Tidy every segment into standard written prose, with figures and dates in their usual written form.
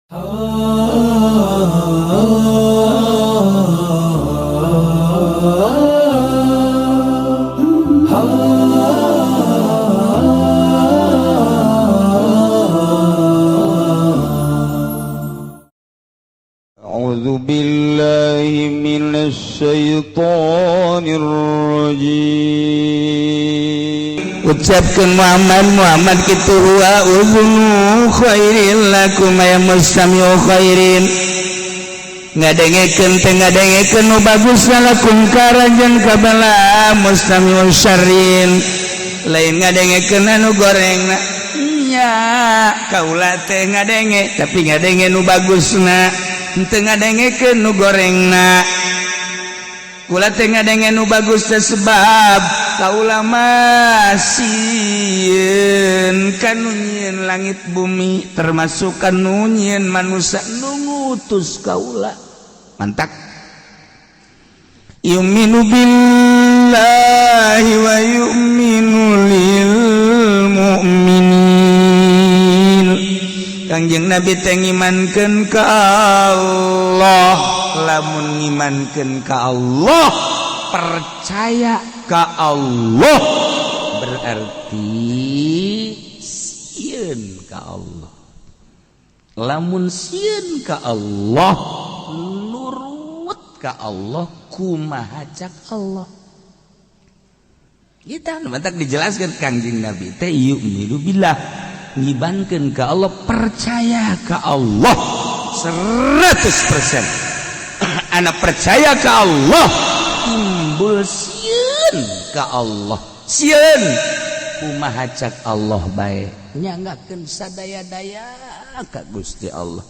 أعوذ بالله من الشيطان الرجيم. Ucapkan Muhammad, Muhammad kitu huwa uzunu khairin lakum ya mustami'u khairin, ngadengekeun teh ngadengekeun nu bagus, lakum karanjeun kabala mustami'u syarrin, lain ngadengekeun anu gorengna. Nya kaula teh ngadenge, tapi ngadenge nu bagusna, henteu ngadengekeun nu gorengna. Kula teh ngadenge nu bagus teh sebab kaula mah sieun kanu nyieun langit bumi, termasuk kanu nyieun manusia nu ngutus kaula. Mantak yu'minu billahi wa yu'minu lil mu'minin. Kangjeng Nabi teh ngimankeun ka Allah. Lamun ngimankeun ka Allah, percaya ka Allah, berarti sieun ka Allah. Lamun sieun ka Allah, nurut ka Allah, kumaha cak Allah. Kita mantak dijelaskan Kangjeng Nabi teh yu'minu billah, ngimankeun ka Allah, percaya ka Allah 100%. Anak percaya ke Allah timbul sieun ka Allah. Sieun kumaha cak Allah bae, nyanggakeun sadaya-daya ka Gusti Allah.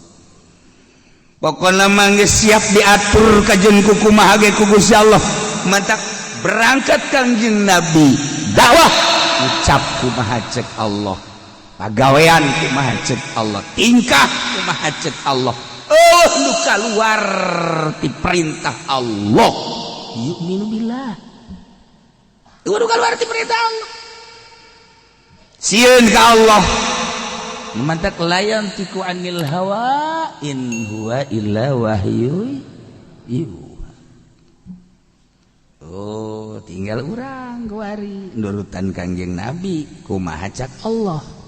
Pokokna mah geus siap diatur kajeun ku kumaha ge ku Gusti Allah. Mantak berangkat Kangjeng Nabi dakwah, ucap kumaha cek Allah, pagawean kumaha cek Allah, tingkah kumaha cek Allah. Oh, nu keluar ti perintah Allah, yu'minu billah. Nu keluar ti perintah Allah, sieun ka Allah. Mantak la yantiqu anil hawa in huwa illa wahyu yuha. Oh, tinggal urang kuari nurutan Kangjeng Nabi kumaha cak Allah.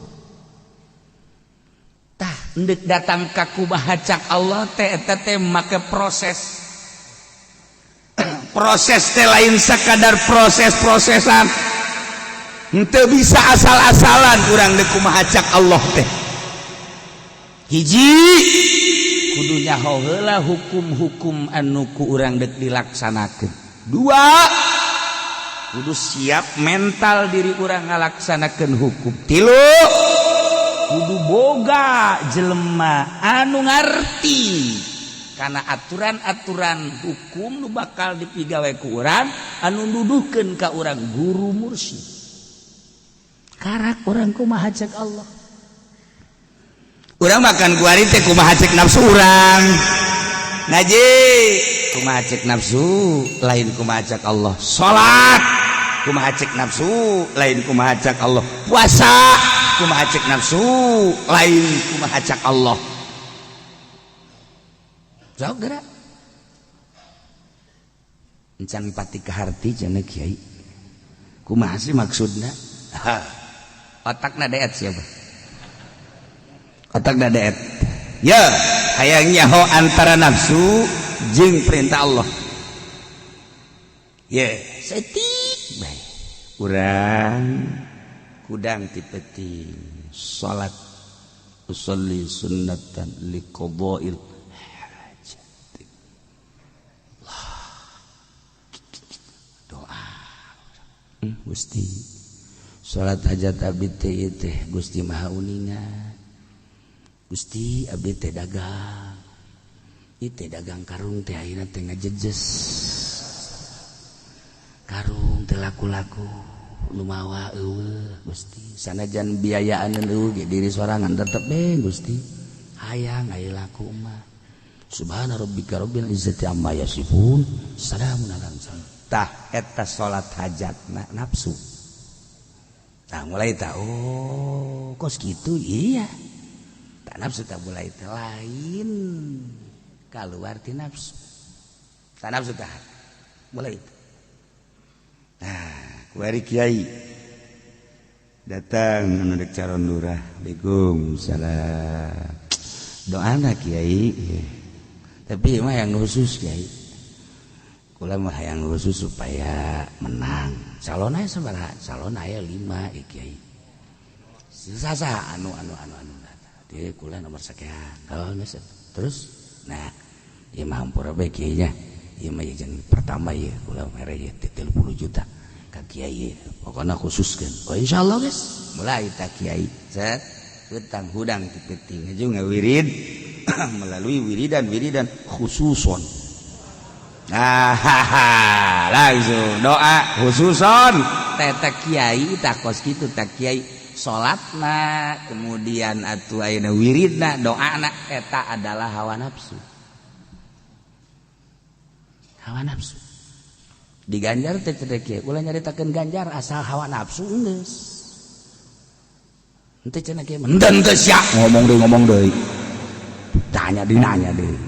Tah, endek datang ka kumaha cak Allah teh, eta teh make proses. Proses teh lain sakadar proses-prosesan. Henteu bisa asal-asalan urang deuk kumaha cak Allah teh. Hiji, kudu nyaho heula hukum-hukum anu ku urang deuk dilaksanakeun. Dua, kudu siap mental diri urang ngalaksanakeun hukum. Tilu, kudu boga jelema anu ngarti karena aturan-aturan hukum nu bakal dipigawe ku urang, anu nuduhkeun ka urang, guru mursyid. Karak urang kumaha cek Allah. Urang makan kuari teh kumaha cek nafsu urang. Ngaji kumaha cek nafsu, lain kumaha cek Allah. Salat kumaha cek nafsu, lain kumaha cek Allah. Puasa kumaha cek nafsu, lain kumaha cek Allah. Jauh gerak encan pati kaharti cenah kiai, kumaha sih maksudna? Otakna deet, siapa otakna deet ya, hayang nyaho antara nafsu jeung perintah Allah. Ya, setik bae urang kudang ti peuting salat, usolli sunnatan liqada'il hajat. Doa, Gusti, salat hajat abdi teh ieu teh Gusti Maha Uninga. Gusti, abdi teh dagang ieu teh, dagang karung teh ayeuna teh ngajejes, karung teh laku-laku, lumawa eueuh. Gusti, sanajan biayaan eueuh ge diri sorangan tetep be Gusti hayang aya laku mah. Subhana rabbika rabbil izzati amma yasifun, salamun alal mursalin. Tah, eta salat hajatna nafsu. Tah, mulai tah, oh, kos gitu. Iya. Tak nafsu tak mulai teh lain keluar ti nafsu. Tak nafsu tah mulai itu. Nah, kuari kiai datang anu dek calon lurah. Waalaikumsalam. Doana, kiai, tapi mah yang khusus, kiai. Kula mah yang khusus supaya menang. Calon aya sabaraha? Calon aya 5 ya, kiai. Sasa anu anu anu anu dia kula nomor sekian. Oh, geus. Terus nah, ieu mah hampura bae, kiai nya. Ieu mah jeung pertama ieu kula mere ieu 30 juta ka kiai. Pokokna khususkeun. Oh, insyaallah geus. Mulai tak kiai. Set hutang hudang ti penting aja ngawirid melalui wiridan wiridan khususon. Ah, langsung doa khususon teta kiai tak kos kitu tak kiai salatna, kemudian atuh ayeuna wiridna, doana eta adalah hawa nafsu. Hawa nafsu diganjar teh teh kiai, ulah nyaritakeun ganjar asal hawa nafsu geus. Henteu cenah kiai, "Henteu geus sia ngomong deui, ngomong deui." Tanya deui, nanya deui.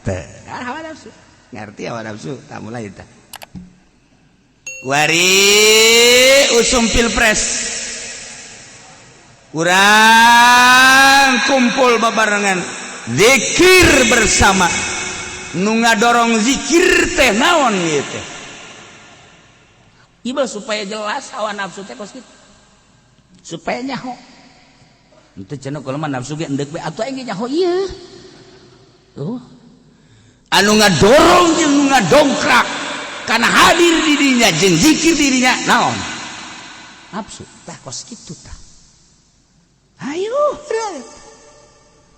Teh hawa nafsu. Ngerti hawa nafsu tak? Mulai tah. Wari usum pilpres kurang kumpul babarengan zikir bersama. Nu ngadorong zikir teh naon ieu teh? Ieu supaya jelas hawa nafsu teh kos kitu. Supaya nyaho. Henteu cenah kalau mah nafsu ge endek we atuh aing ge nyaho ieu. Tuh. Anu ngadorong jeung nu ngadongkrak karena hadir dirinya jeung zikir dirinya naon? Nafsu tah kos kitu tah. Ayo,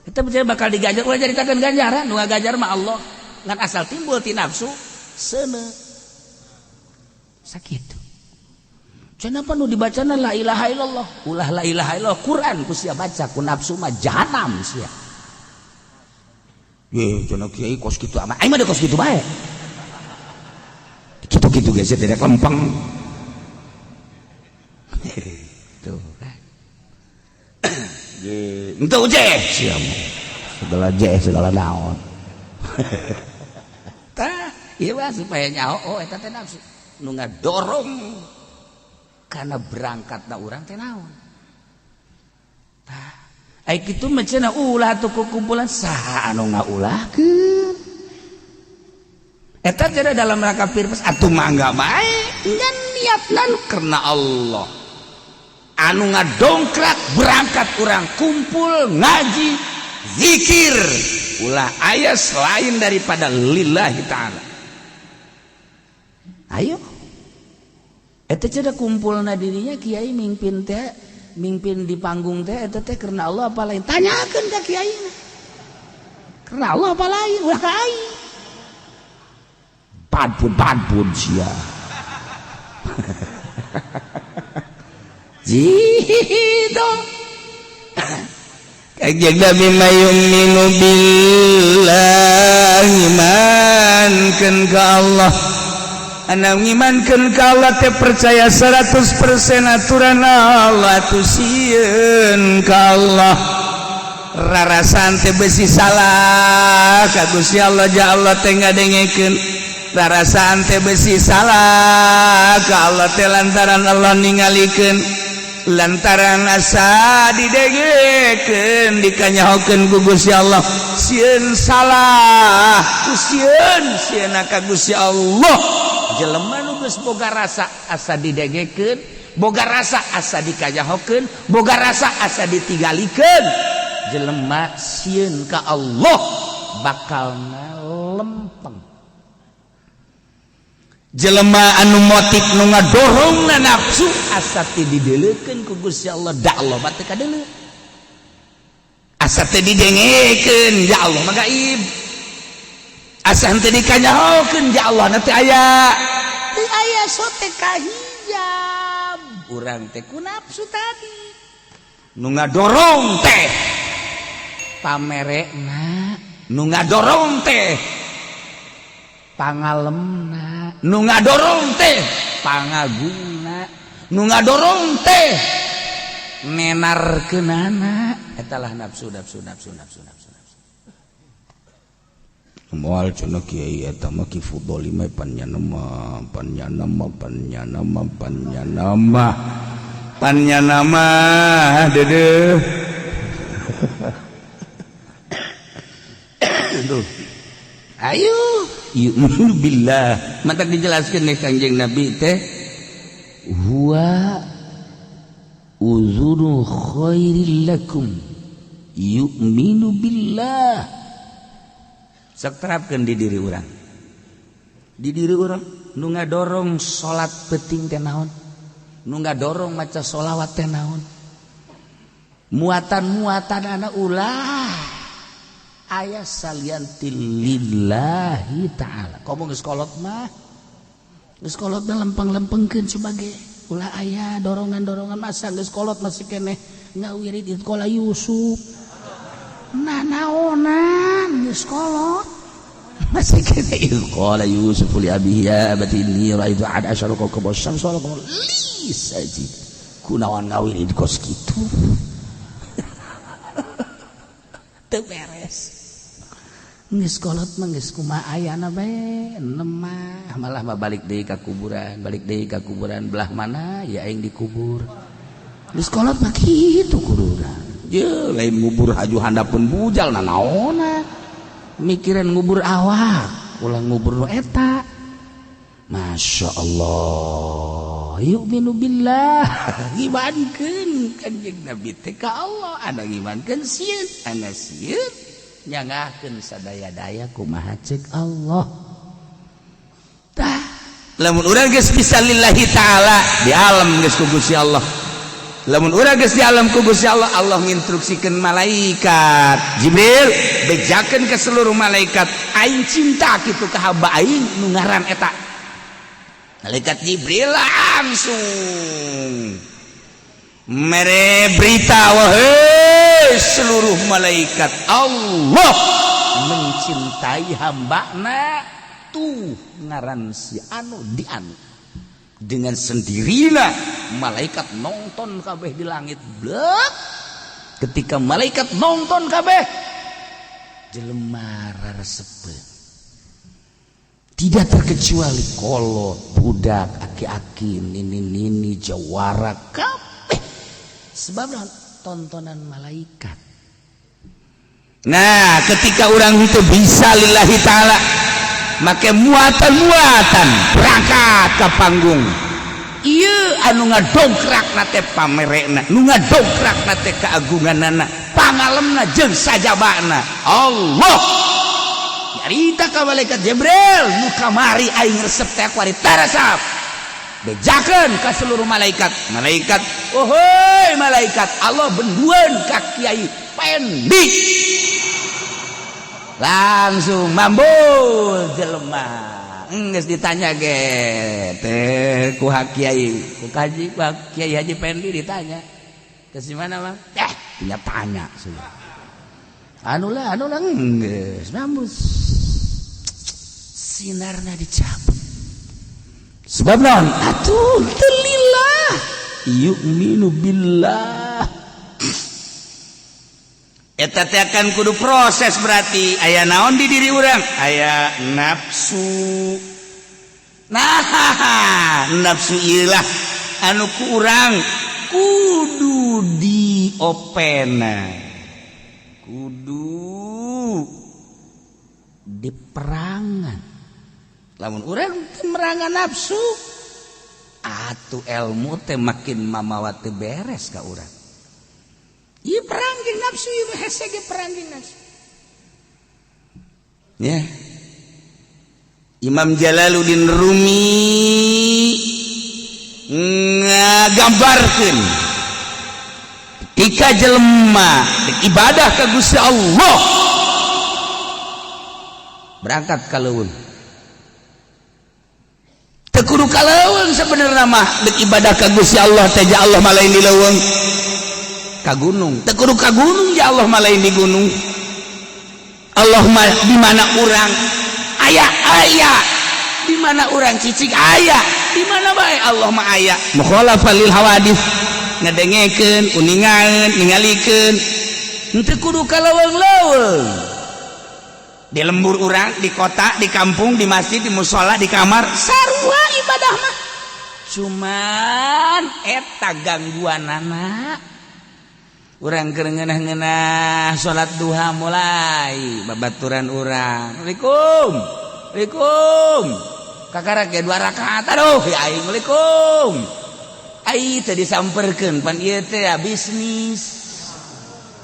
kita percaya bakal diganjar, ulah caritakeun ganjaran, nu ngaganjar mah Allah. Ngan asal timbul ti nafsu, seuneu. Sakitu. Cenah nu dibacana la ilaha illallah. Ulah la ilaha illallah, Quran ku sia baca ku nafsu mah jahanam sia. Ye, cenah kiai kos kitu amat. Aing mah kos kitu bae. Kitu-kitu ge tidak lempeng. Tuh kan. Ye, henteu je sia. Segala je segala naon. Tah, ieu mah supaya nyaho, oh eta teh nafsu. Nu ngadorong karena berangkatna urang teh naon. Tah, ai kitu mah cenah ulah atuh kumpulan, saha anu ngaulahkeun? Eta cenah dalam rangka pilpres atuh mangga bae. Ngan niatna karena Allah. Anu ngadongkrak berangkat urang kumpul ngaji zikir ulah aya selain daripada lillahi ta'ala. Ayo, eta cenah kumpulna dirinya kiai mimpin teh, mimpin di panggung teh, eta teh karena Allah apa lain? Tanyakeun ka kiai, karena Allah apa lain? Ulah ka aing. Padpun padpun sia. Jitu. Kanjeng Nabi mayuminu billahi, imankeun ka Allah. Anu ngimankeun ka Allah teh percaya 100% aturan Allah tuh sieun ka Allah. Rarasan teh besi salah ka Gusti Allah, ja Allah teh ngadengekeun. Rarasaan teh besi salah ka Allah teh lantaran Allah ningalikeun, lantaran asa didengekeun, dikanyahokeun ku Gusti Allah. Sieun salah ku sieun, sieun ka Gusti Allah. Jelema nu geus boga rasa asa didengekeun, boga rasa asa dikanyahokeun, boga rasa asa ditinggalikeun, jelema sieun ka Allah bakal lempeng. Jelema anu motif nu ngadorong na nafsu asa teu dideleukeun ku Gusti Allah, da Allah mah teu kadeuleu. Asa teu didengekeun, ya Allah mah gaib. Asa henteu dikanyahokeun, ya Allah na teu aya. Teu aya sote kahijab urang teh ku nafsu tadi. Nu ngadorong teh pamerekna, nu ngadorong teh pangalemna, nu ngadorong teh pangagungna, nu ngadorong teh Nenarkeunana eta lah nafsu nafsu nafsu nafsu nafsu nafsu. Moal cenah kiai eta mah Ki Fudoli mah panyanama panyanama panyanama panyanama panyanama dedeh. Aduh. Ayo yu'minu billah. Maka dijelaskeun nih Kangjeng Nabi teh huwa uzuru khairil lakum yu'minu billah. Sok terapkeun di diri urang. Di diri urang nu ngadorong salat peuting teh naon? Nu ngadorong maca sholawat teh naon? Muatan-muatan anak ulah aya salian ti lillahi ta'ala. Komo geus kolot mah. Geus kolot mah lempeng-lempengkeun sebagai ulah aya dorongan-dorongan masa geus kolot masih keneh ngawirid di sekolah Yusuf. Nah naonan geus kolot masih keneh qala Yusuf li abihi ya abati inni ra'aitu ahada asyara kawkaban syamsa wal qamar li sajid. Kunaon ngawirid kos kitu. Teu beres. Geus kolot mah geus kumaha ayana bae nemah malah mah balik deui ka kuburan, balik deui ka kuburan belah mana ya aing dikubur. Geus kolot mah kitu kuduna. Ye lain ngubur haju handapun bujal nanaona. Mikiran ngubur awak, ulah ngubur nu eta. Masya Allah, yu'minu billah, ngimankeun Kanjeng Nabi teh ka Allah, anu ngimankeun sieun, anu sieun nyangakeun sadaya-daya kumaha ceuk Allah. Tah, lamun urang geus bisa lillahi ta'ala, di alam geus ku Gusti Allah. Lamun urang geus di alam ku Gusti Allah, Allah nginstruksikeun malaikat Jibril bejakeun ke seluruh malaikat, aing cinta kitu ka hamba aing nu ngaran eta. Malaikat Jibril langsung mere berita, wahai seluruh malaikat, Allah mencintai hambana tuh ngaran si anu di anu. Dengan sendirilah malaikat nonton kabeh di langit blek. Ketika malaikat nonton kabeh jelema raresepeun, tidak terkecuali kolot, budak, aki-aki, nini-nini, jawara kabeh, sebab tontonan malaikat. Nah, ketika orang itu bisa lillahi ta'ala, make muatan-muatan berangkat ke panggung. Iya anu ngadongkrak nate pamerekna, nu ngadongkrak nate keagunganana, pangalemna jeung sajabana Allah. Nyarita ka malaikat Jibril, nu kamari aing resep teh kuari taresep. Bejakeun ka seluruh malaikat. Malaikat, ohoi malaikat, Allah benduan ka Kiai Pendi. Langsung mambul jelema. Geus ditanya ge teh ku Kiai, ku kaji, ku Kiai Haji Pendi ditanya. Ke si mana, Bang? Eh, punya tanya sudah. Anu lah, anu lah geus mambul. Sinarna dicabut. Sebab naon? Atuh teu lillah. Yu'minu billah. Eta teh akan kudu proses, berarti aya naon di diri urang? Aya nafsu. Nah, nafsu ilah anu ku urang kudu diopena, kudu diperangan. Lamun urang teu merangan nafsu, atuh ilmu teh makin mamawa teu beres ka urang. Ieu perang jeung nafsu, ieu hese ge perang jeung nafsu. Ya. Imam Jalaluddin Rumi ngagambarkeun ketika jelema ibadah ka Gusti Allah berangkat ka leuweung. Teu kudu ka leuweung sebenarnya mah dek ibadah ka Gusti Allah teh, ja Allah mah lain di leuweung. Ka gunung teu kudu ka gunung, ja Allah mah lain di gunung. Allah mah di mana urang aya, aya di mana urang cicing aya, di mana bae Allah mah aya. Mukhalafah lil hawadis. Ngadengekeun, uningaeun, ningalikeun. Henteu kudu ka leuweung-leuweung. Di lembur urang, di kota, di kampung, di masjid, di musola, di kamar, sarua ibadah mah. Cuman eta gangguanana. Urang keur ngeunah-ngeunah salat duha, mulai babaturan urang. Assalamualaikum. Assalamualaikum. Kakara ge dua rakaat, aduh ya aing, Assalamualaikum. Ai teu disamperkeun, pan ieu teh ya bisnis.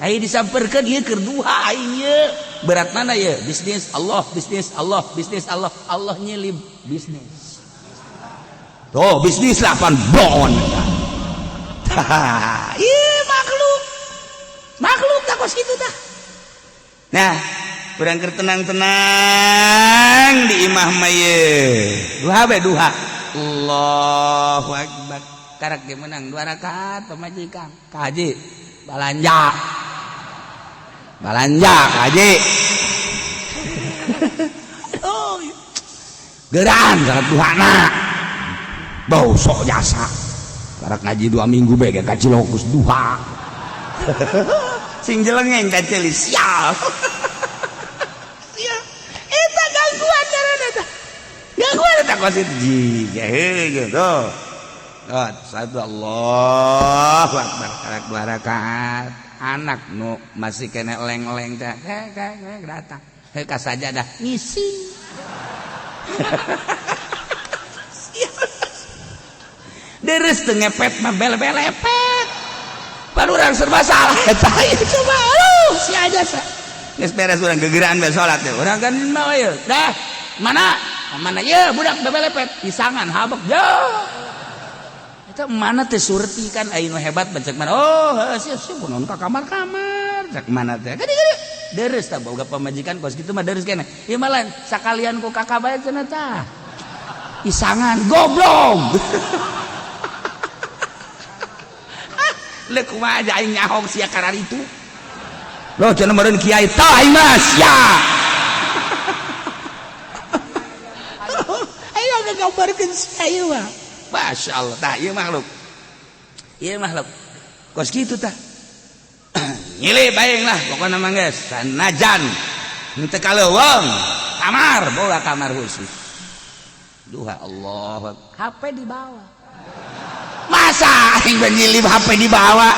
Ai disamperkeun, ieu keur duha aing ieu. Berat mana ya? Bisnis Allah, bisnis Allah, bisnis Allah. Allah nyelip bisnis. Tuh, bisnis lah pan bon. Ih, makhluk. Makhluk tak kos kitu tah. Nah, urang keur tenang-tenang di imah mah ye. Duha be duha. Allahu akbar. Karak ge menang dua rakaat, pamajikan. Ka haji balanja. Balanja ka haji. Oh. Geran salat duhana. Bau sok jasa. Karak ngaji 2 minggu be ge kacilok geus duha. Sing jelengeng kaceuli sial. Sial. Eta gangguan karena eta. Gangguan eta kos itu jiga gitu. Oh, satu, Allahu akbar, karak dua rakaat. Anak nu masih kena leng-leng teh datang. Heuh, ka sajadah ngisi. Sial. Deres teu ngepet mah bele-belepet. Baru urang serba salah eta ieu, coba. Aduh, si aja sa. Geus beres, urang gegeraan be salat teh. Urang kan mah ieu. Dah, mana? Mana ye budak bebelepet pisangan habek ya. Eta mana teh surti kan aya nu hebat bancak mana. Oh, heuh, siap siap kunaon ka kamar-kamar cak mana teh. Gede gede. Deres tah boga pamajikan kos kitu mah, deres keneh. Ieu mah lain sakalian ku kakak bae cenah tah. Isangan goblok. Leuk kumaha aja aing nyahong sia karar itu. Loh, cenah meureun kiai tah aing mah sia. Ayo ngagambarkeun sia ieu mah. Masya Allah, tah ieu makhluk. Ieu makhluk. Kos kitu tah. Nyilip aing lah pokona mah geus sanajan henteu kaleuweung, kamar boga kamar khusus. Duha, Allah, HP dibawa. Masa aing nyilip HP dibawa?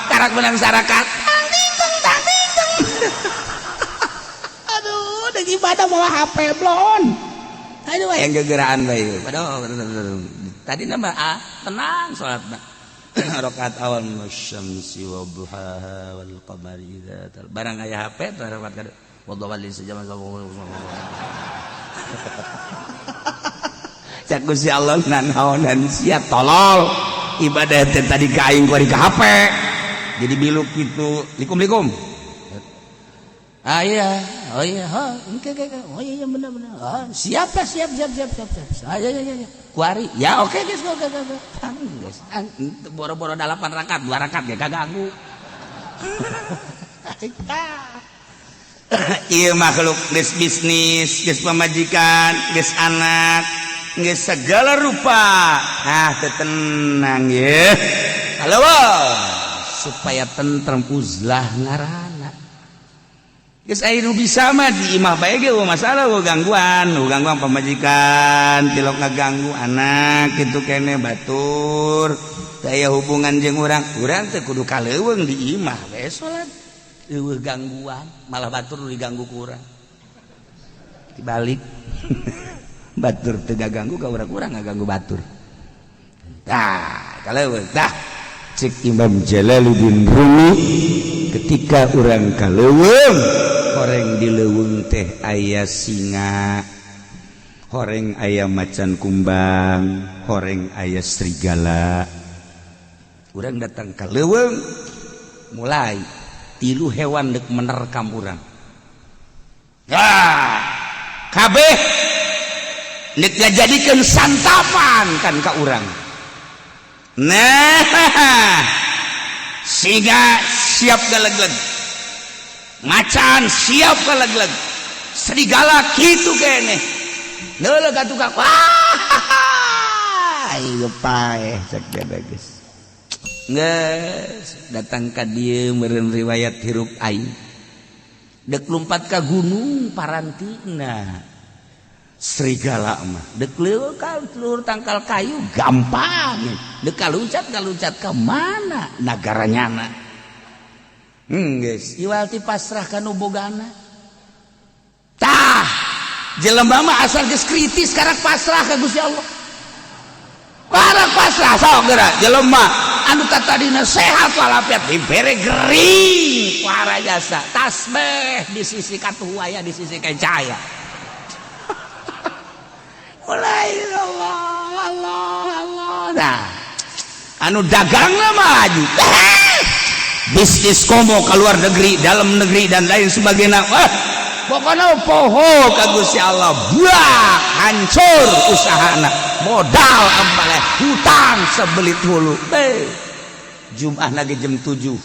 Karak menang sarakat. Tang ting tong tang ting tong. Aduh, udah ibadah bawa HP blon. Aduh, yang gegeraan bae. Aduh, tadi nama ah, tenang salat mah. Rakaat awal wasyamsi wa duhaha wal qamari idza tal. Barang aya HP teh rakaat kadua. Wadawali sejam. Cak Gusti Allah, nanaonan sia tolol, ibadah teh tadi ka aing kuari ka HP. Jadi biluk gitu, likum-likum. Ah iya, oh iya, oh, oke oke, oh iya, iya benar benar. Oh, siap lah, siap siap siap siap siap. Ah, iya iya iya. Kuari, ya oke guys, oke oke oke. Guys, boro-boro delapan rakaat, dua rakaat ge kaganggu. Iya makhluk geus bisnis, geus pamajikan, geus anak, geus segala rupa. Ah, teu tenang ye. Halo, supaya tentrem uzlah ngaranna. Geus aya nu bisa mah di imah bae ge masalah, gangguan, gangguan pamajikan, tilok ngaganggu anak kitu kene batur. Teu aya hubungan jeung urang, urang teh kudu ka leuweung di imah bae salat. Eueuh gangguan, malah batur nu diganggu ku urang. Dibalik. Batur teu ganggu ka urang, urang ngaganggu batur. Tah, ka leuweung tah. Cek Imam Jalaluddin Rumi, ketika urang ka leuweung, horeng di leuweung teh aya singa, horeng aya macan kumbang, horeng aya serigala. Urang datang ka leuweung, mulai tilu hewan dek menerkam urang. Ah, kabeh nek ngajadikeun santapan kan ka urang. Nah, singa siap galegleg, macan siap galegleg, serigala kitu keneh. Neuleuk atuh ka wah, ieu paeh cek geus. Geus datang ka dieu meureun riwayat hirup aing. Dek lumpat ka gunung parantina. Serigala mah dek leuweung ka luhur tangkal kayu gampang. Dek kaluncat ka mana nagara nyana. Geus iwal ti pasrah ka nu bogana. Tah, jelema mah asal geus kritis karak pasrah ka Gusti Allah. Karak pasrah sok geura jelema anu tadina sehat walafiat dibere gering ku jasa tasbih di sisi katuhu aya di sisi kencaya. Mulai Allah Allah Allah. Nah, anu dagangna mah maju. Bisnis komo ke luar negeri, dalam negeri dan lain sebagainya. Wah, pokoknya poho ka Gusti Allah, buah hancur usahana, modal ambale hutang sebelit hulu. Jumat lagi jam 7.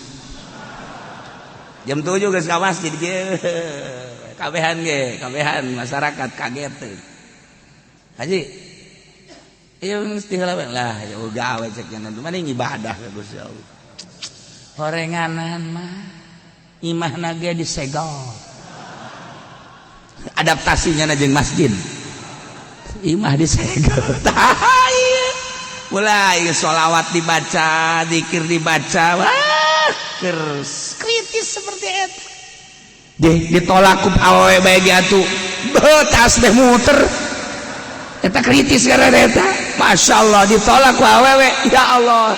Jam 7 geus ka masjid ge. Kabehan ge, kabehan masyarakat kaget teh. Haji, ieu mesti heula lah, ya gawe cek nya mana ibadah ka Gusti Allah. Horenganan mah imahna ge disegel. Adaptasinya na jeung masjid. Imah disegel. Tah ieu. Mulai sholawat dibaca, zikir dibaca, wah, kritis seperti eta. Deh, ditolak ku awewe bae ge atuh. Beuh, tasbih muter. Eta kritis karena eta. Masya Allah ditolak ku awewe. Ya Allah,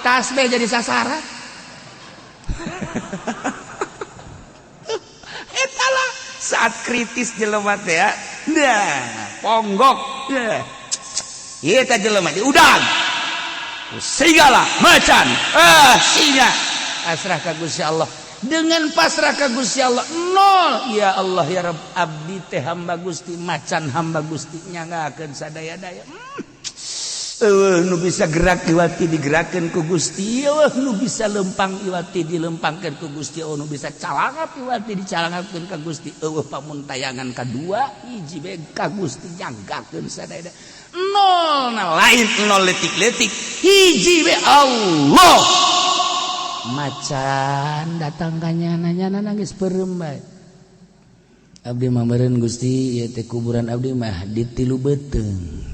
tasbih jadi sasaran. Eta lah saat kritis jelema teh ya. Nah, ponggok. Nah. Ieu teh jelema diudang. Serigala, macan, singa. Pasrah ka Gusti Allah. Dengan pasrah ka Gusti Allah nol. Ya Allah ya Rabb, abdi teh hamba Gusti, macan hamba Gusti nyanggakeun sadaya-daya. Eueuh nu bisa gerak iwati digerakkeun ku Gusti, eueuh nu bisa lempang iwati dilempangkeun ku Gusti, eueuh nu bisa calangap iwati dicalangapkeun ka Gusti, eueuh pamuntayangan kadua hiji bae ka Gusti nyanggakeun sadaya. Nol na lain nol letik-letik, hiji bae Allah. Macan datang ka nyana, nyana nangis peureum bae. Abdi mah meureun Gusti, ieu teh kuburan abdi mah di tilu beuteung.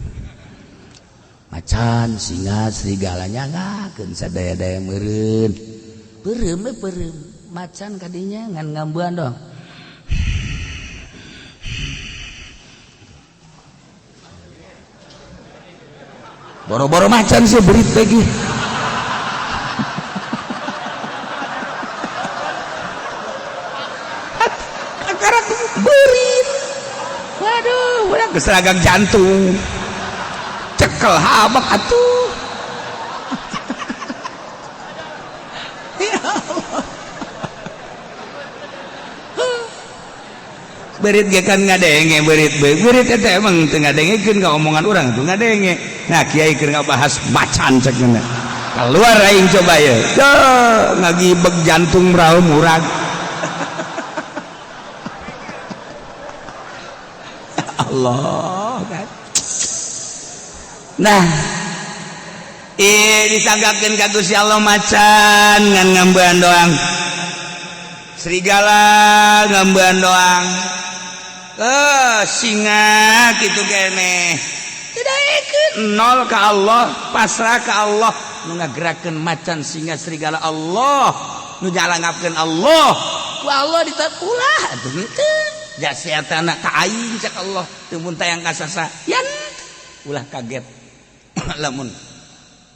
Macan, singa, serigala nyanggakeun sadaya-daya meureun. Peureum we peureum. Macan kadinya ngan ngambuan dong. Boro-boro macan sih berit lagi. Akarak berit. Waduh, urang keseragam jantung. Cekel habak atuh. Ya Allah. Berit ge kan ngadenge berit berit eta emang teu ngadengekeun ka omongan urang tuh ngadenge. Nah kiai keur ngabahas macan cek nya. Keluar aing coba ye. Ngagibeg jantung raum urang. Allah kan. Nah, disanggakeun ka Gusti Allah macan ngan ngambean doang. Serigala ngambean doang. Singa kitu keneh. Tidak nol ka Allah, pasrah ka Allah. Nu ngagerakeun macan singa serigala Allah, nu nyalangapkeun Allah. Ku Allah ditat ulah atuh henteu. Jasiatana ka aing cek Allah, teu mun tayang kasasa. Yan ulah kaget. Lamun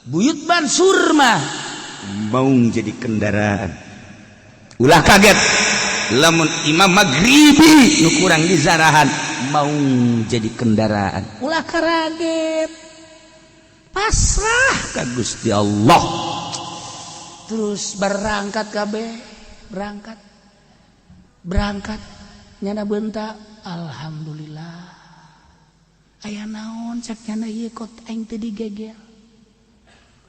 Buyut Mansur mah mau jadi kendaraan. Ulah kaget lamun Imam Maghribi nu kurang dizarahan mau jadi kendaraan. Ulah kaget. Pasrah ka Gusti Allah. Terus berangkat kabeh, berangkat. Berangkat nyana bentak, alhamdulillah. Aya naon cek nyana ieu kot aing teu digegel.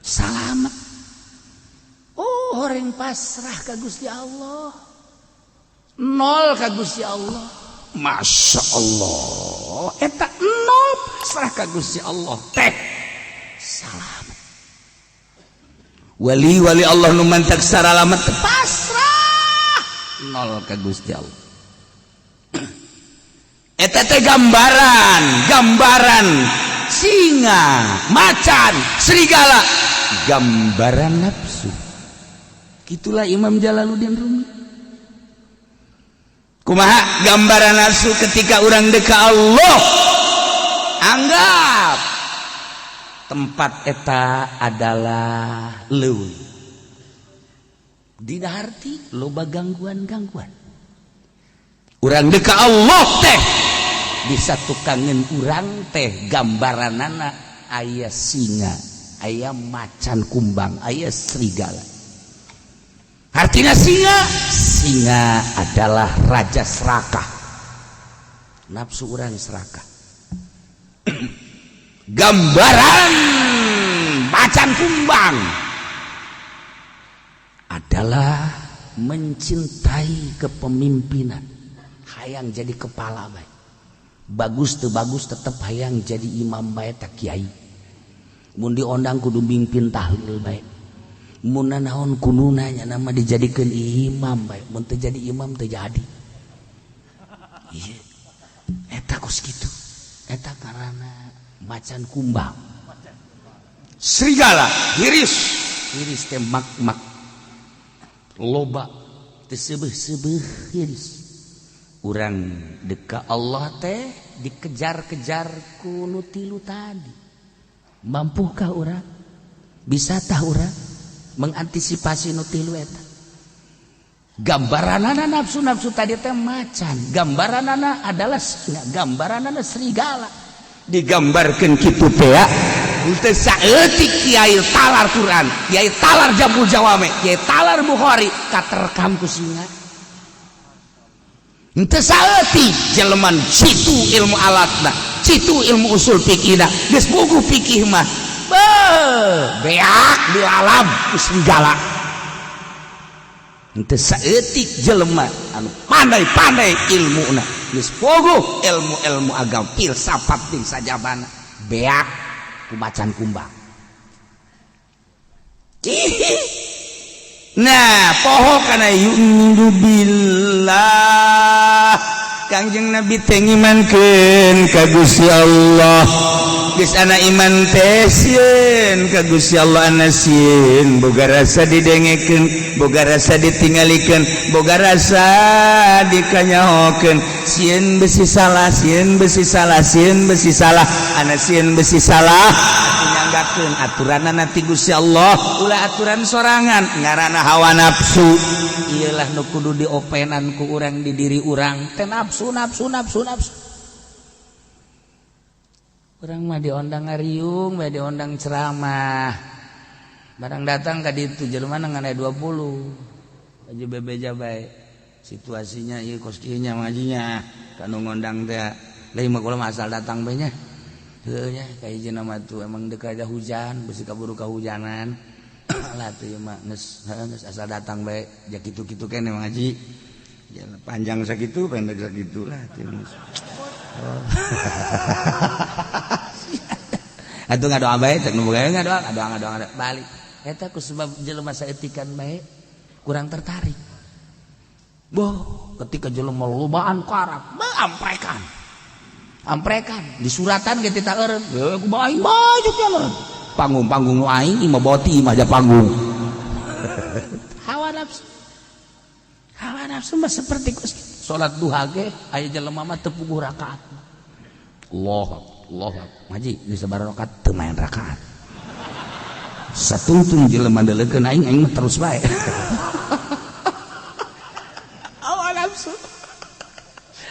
Salamet. Oh, horeng pasrah ka Gusti Allah. Nol ka Gusti Allah. Masya Allah. Eta nol pasrah ka Gusti Allah teh. Salamet. Wali-wali Allah nu mantak saralamet pasrah nol ka Gusti Allah. Eta teh gambaran, gambaran singa, macan, serigala, gambaran nafsu. Itulah Imam Jalaluddin Rumi. Kumaha gambaran nafsu ketika orang deka Allah? Anggap tempat eta adalah leuweung. Dina harti loba gangguan-gangguan. Urang deka Allah teh bisa tukangan urang teh gambaranana aya singa, aya macan kumbang, aya serigala. Artinya singa, singa adalah raja serakah. Nafsu urang serakah. Gambaran macan kumbang adalah mencintai kepemimpinan, hayang jadi kepala baik, bagus tuh bagus tetep hayang jadi imam baik, tak kiai. Mun diondang kudu mimpin tahlil baik, mun naon kudu nanya nama dijadikan imam baik, mun teu jadi imam teu jadi. Iya, eta kos kitu. Eta karena macan kumbang. Serigala hiris, hiris teh mak mak loba teu seubeuh-seubeuh hiris. Urang deka Allah teh dikejar-kejar ku nu tilu tadi. Mampukah urang? Bisa tah urang mengantisipasi nu tilu eta? Gambaranana nafsu-nafsu tadi teh macan, gambaranana adalah singa, gambaranana serigala. Digambarkan kitu teh ya. Teu saeutik kiai talar Quran, kiai talar Jam'ul Jawame, kiai talar Bukhari katerkam ku singa. Henteu saeutik jelema jitu ilmu alatna, jitu ilmu usul fikihna, geus puguh fikih mah. Beuh, beak dilalap ku serigala. Henteu saeutik jelema anu pandai-pandai ilmuna, geus puguh ilmu-ilmu agama, filsafat jeung sajabana, beak ku macan kumbang. Nah, poho kana yu'minu billah. Kangjeng Nabi teh ngimankeun ka Gusti Allah. Geus ana iman teh sieun ka Gusti Allah, ana sieun boga rasa didengekeun, boga rasa ditinggalikeun, boga rasa dikanyahokeun. Sieun besi salah, sieun besi salah, sieun besi salah, ana sieun besi salah. Nyanggakeun aturanana ti Gusti Allah, ulah aturan sorangan ngaranna hawa nafsu. Iyalah nu kudu diopenan ku urang di diri urang teh nafsu, nafsu, nafsu, nafsu. Urang mah diondang ngariung bae, diondang ceramah. Barang datang ka ditu jelema ngan aya 20. Baju bebeja bae. Situasinya ieu kos kieu nya ngajinya kanu ngondang teh. Lain mah kula mah asal datang bae nya. Heueuh nya ka hiji mah tuh emang deuk aja hujan, bisi kaburu kahujanan. Lah tuh ieu mah geus heueuh geus asal datang bae ja kitu-kitu keneh ngaji. Ya, panjang sakitu, pendek sakitu lah tuh geus. Oh. Atuh ngadoa bae cek nu boga ngadoa, ngadoa, ngadoa, ngadoa balik. Eta ku sebab jelema saeutikan bae kurang tertarik. Boh, ketika jelema lobaan karak, beuh amprekan. Amprekan di suratan ge teu eureun. Heuh ku aing baju jalan. Panggung-panggung nu aing imah boti imah aja panggung. Hawa nafsu. Hawa nafsu mah seperti kos salat duha ge aya jelema mah teu puguh rakaat. Allah Allah ngaji di sabaraha rakaat teu main rakaat. Satungtung jelema deuleukeun aing, aing mah terus bae. Hawa nafsu.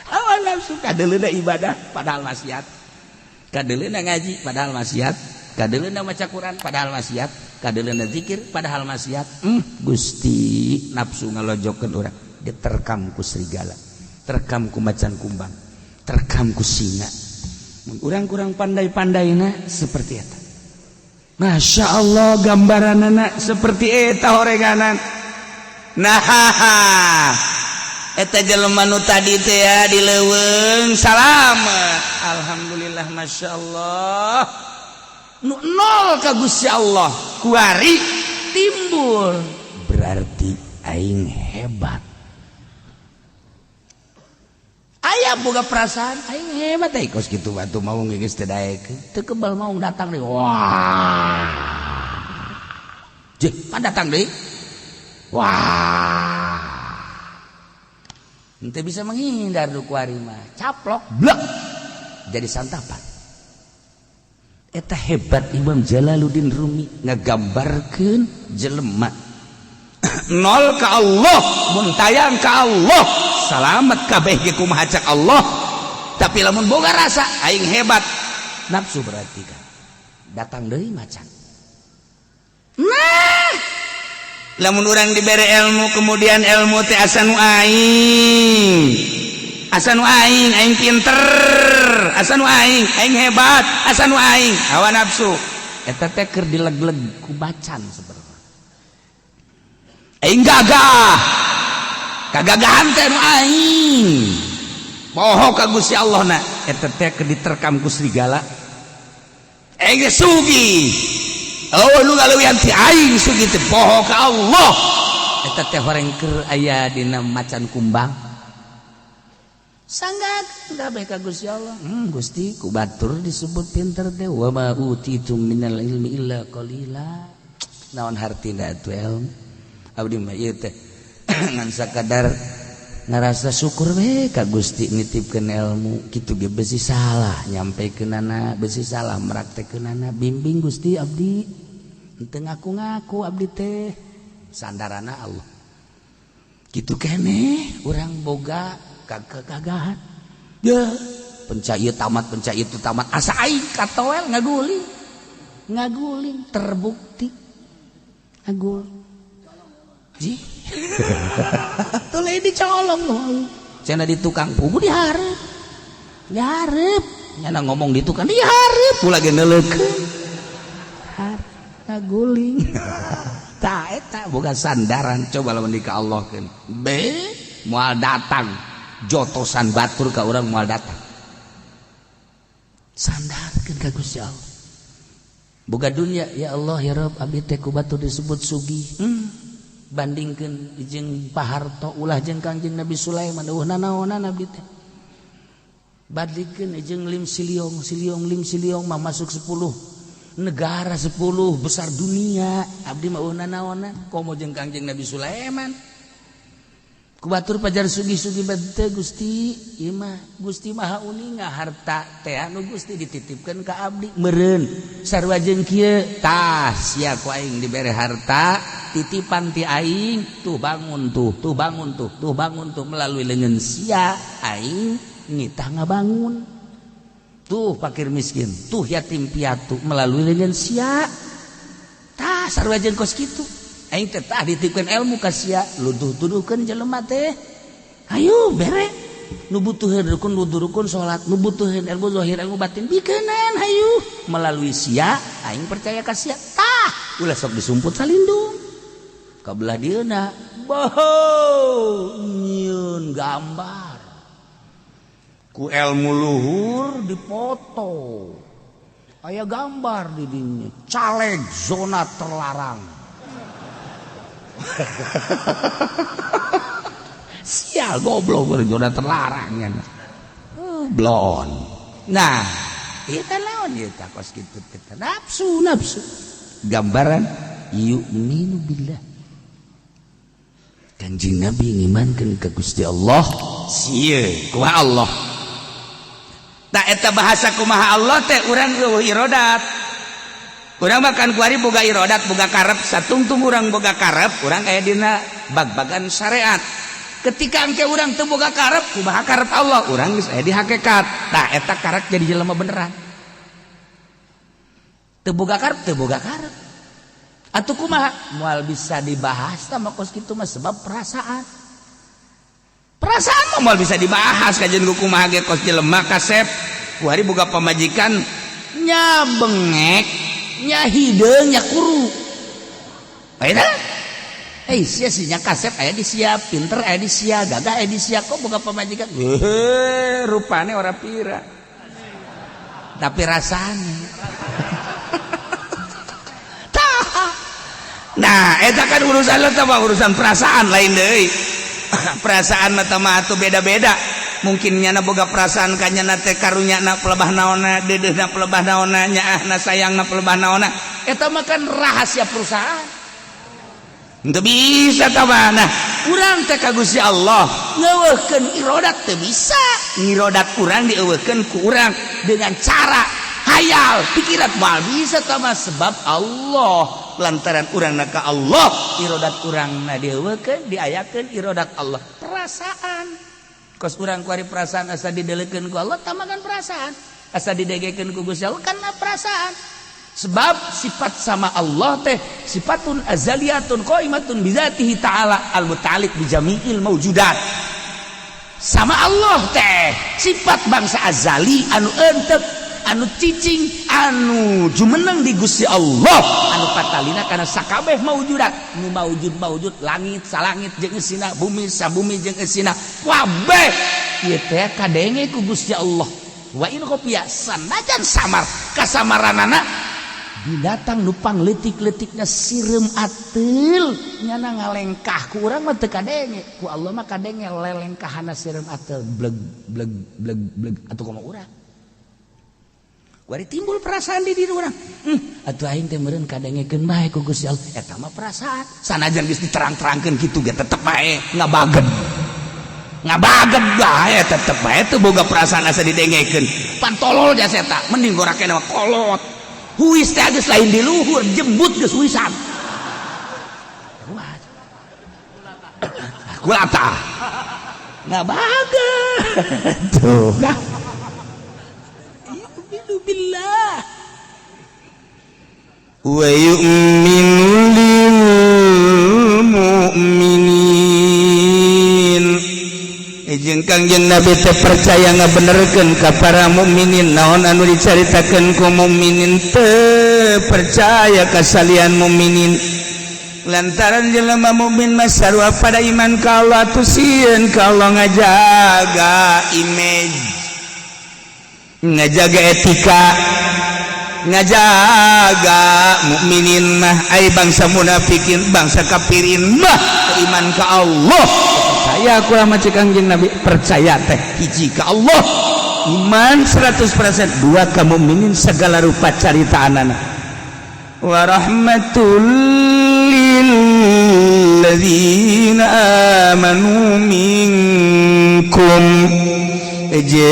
Hawa nafsu kadeuleuna ibadah padahal maksiat. Kadeuleuna ngaji padahal maksiat. Kadeuleuna maca Quran padahal maksiat. Kadeuleuna zikir padahal maksiat. Gusti nafsu ngalojokeun urang diterkam ku serigala, terkam ku macan kumbang, terkam ku singa. Mun urang kurang pandai-pandaina seperti eta. Masya Allah gambaranana seperti eta horenganan. Nah, eta jelema nu tadi teh ya di leuweung salamet. Alhamdulillah, Masya Allah. Nu nol ka Gusti Allah kuari. Timbul berarti aing hebat. Aya boga perasaan aing hebat euy, kos kitu batu maung geus teu daekeun, teu kebal maung datang deui. Wah. Jeh, pan datang deui. Wah. Henteu bisa menghindar du kuari mah. Caplok, blek. Jadi santapan. Eta hebat Imam Jalaluddin Rumi ngagambarkeun jelema nol ka Allah, mun tayang ka Allah, salamet kabeh ge kumaha cak Allah. Tapi lamun boga rasa aing hebat, nafsu berarti kan datang deui macan. Nah, lamun urang dibere ilmu, kemudian ilmu teh asa nu aing, asa nu aing, aing pinter, asa nu aing, aing hebat, asa nu aing, hawa nafsu eta teh keur dileg-leg ku macan sebenarnya. Aing gagah, kagagahan teh nu aing, poho ka Gusti Allah na, eta teh keur diterkam ku serigala. Aing sugih, oh nu ngaleuwihan ti aing sugih teh, poho ka Allah, eta teh horeng keur aya dina macan kumbang. Sangga kabeh ka Gusti Allah. Gusti, ku batur disebut pinter teh, wa ma utitum minal ilmi illa qalila. Naon hartina atuh ilmu? Abdi mah ieu teh ngan sakadar ngarasa syukur we ka Gusti nitipkeun ilmu kitu ge, besi salah nyampekeunana, besi salah mraktekkeunana. Bimbing Gusti abdi, henteu ngaku-ngaku abdi teh, sandarana Allah. Kitu keneh urang boga kagagahan ya, pencak ieu tamat, pencak itu tamat, asa aing katoel ngaguling ngaguling, terbukti ngagul ji tuh dicolong loh. Cenah di tukang pugu dihareup dihareup, nyana ngomong di tukang dihareup pula ge neuleukeun ngaguling. Tah, eta boga sandaran. Coba lamun di ka Allah keun be, moal datang jotosan batur ka urang, moal datang. Sandarkeun ka Gusti Allah. Boga dunia, ya Allah ya Rabb, abdi teh ku batur disebut sugih, bandingkeun jeung Pak Harto ulah, jeung Kangjeng Nabi Sulaiman eueuh nanaonan abdi teh. Bandingkeun jeung Lim Siliong, Siliong Lim Siliong mah masuk 10 negara 10 besar dunia, abdi mah eueuh nanaonan, komo jeung Kangjeng Nabi Sulaiman. Ku batur pajar sugih-sugih teu, Gusti, ieu mah Gusti Maha uninga, harta teh anu Gusti dititipkeun ka abdi meureun sarua jeung kieu. Tah, sia ku aing dibere harta titipan ti aing tuh, bangun tuh, tuh bangun tuh, tuh bangun tuh, melalui leungeun sia aing nitah ngabangun tuh fakir miskin tuh, yatim piatu, melalui leungeun sia. Tah, sarua jeung kos kitu aing teh. Tah, dititipkeun ilmu ka sia, luduh-tuduhkeun jelema teh, ayo bere nu butuheun rukun wudu, rukun salat, nu butuheun ilmu zahir, ilmu batin, bikeunan hayu melalui sia. Aing percaya ka sia. Tah, ulah sok disumput salindung ka belah dieuna, boho nyieun gambar ku ilmu luhur dipoto, aya gambar di dinya caleg zona terlarang. Sial, goblok, zona terlarang ya. Blon. Nah, itu lawan ieu teh kos kitu teh nafsu, nafsu. Gambaran yu'minu billah. Kanjeng Nabi ngimankeun ka Gusti Allah, sieun kumaha Allah. Tak eta bahasa kumaha Allah teh urang eueuh irodat. Urang makan kuari boga irodat, boga karep, satungtung urang boga karep, urang aya dina bag-bagan syariat. Ketika engke urang teu boga karep, kumaha karep Allah, urang geus aya di hakikat. Tah, eta karep jadi jelema beneran. Teu boga karep, teu boga karep. Atuh kumaha? Moal bisa dibahas tah kos kitu mah, sebab perasaan. Perasaan mah moal bisa dibahas kajian ku kumaha ge. Kos jelema kasep kuari boga pamajikan nya bengek, nya hideung, nya kuru. Ayeuna eh sia sih nya kasep aya di sia, pinter aya di sia, gagah aya di sia, kok boga pamajikan heuh rupane ora pira tapi rasanya. Tah, Nah, eta kan urusan eta mah urusan perasaan lain deui. Perasaan mah mah atuh beda-beda. Mungkin nyana boga perasaan ka nyana teh karunya na pelebah naonna, deudeuhna pelebah naonna, nyaahna sayangna pelebah naonna. Eta mah kan rahasia perusahaan. Teu bisa tah. Nah, urang teh ka Gusti Allah ngeuweuhkeun irodat teu bisa. Ngirodat urang dieuweuhkeun ku urang dengan cara hayal pikiran moal bisa tah mah, sebab Allah lantaran urang na ka Allah, irodat urang na dieuweuhkeun, diayakeun irodat Allah. Perasaan kos urang kuari perasaan asa didelekeun ku Allah tamakan perasaan, asa didegekeun ku Gusti Allah karena perasaan, sebab sifat sama Allah teh sifatun azaliyatun qaimatun bizatihi ta'ala al muta'alliq bi jami'il maujudat. Sama Allah teh sifat bangsa azali anu entep, anu cicing, anu jumeneng di Gusti Allah, anu patalina karena sakabeh maujudat, nu maujud maujud, langit salangit jeung eusina, bumi sabumi jeung eusina, kabeh ieu teh kadenge ku Gusti Allah. Wa in khafiya, sanajan samar kasamaranana, binatang nupang letik-letiknya sireum ateul nyana ngalengkah ku urang mah teu kadenge, ku Allah mah kadenge lelengkahana sireum ateul, bleg bleg bleg bleg. Atuh kumaha urang kuari timbul perasaan di diri urang, atuh aing teh meureun kadengekeun bae ku Gusti Allah. Eta mah perasaan, sanajan geus diterang-terangkeun kitu ge tetep bae ngabagen, ngabagen bae, tetep bae teu boga perasaan asa didengekeun. Pan tolol jasa eta, mending gorak mah kolot. Huis teh geus lain di luhur, jembut geus huisan. Wah. Kulata. Ngabagen. Tuh. Nah. Yu'minu billah. Wa yu'minu lil mu'minin, jeung Kangjeng Nabi teh percaya ngabenerkeun ka para mukminin. Naon anu dicaritakeun ku mukminin teh percaya kasalian mukminin, lantaran jelema mukmin mah sarua pada iman ka Allah, atuh sieun ka Allah, ngajaga image, ngajaga etika, ngajaga mukminin mah. Ai bangsa munafikin, bangsa kafirin mah iman ka Allah percaya kurang macam. Kangjeng Nabi percaya teh hiji ka Allah, iman 100%, dua ka mukminin segala rupa carita anak. Wa rahmatul lil ladzina amanu minkum, jeung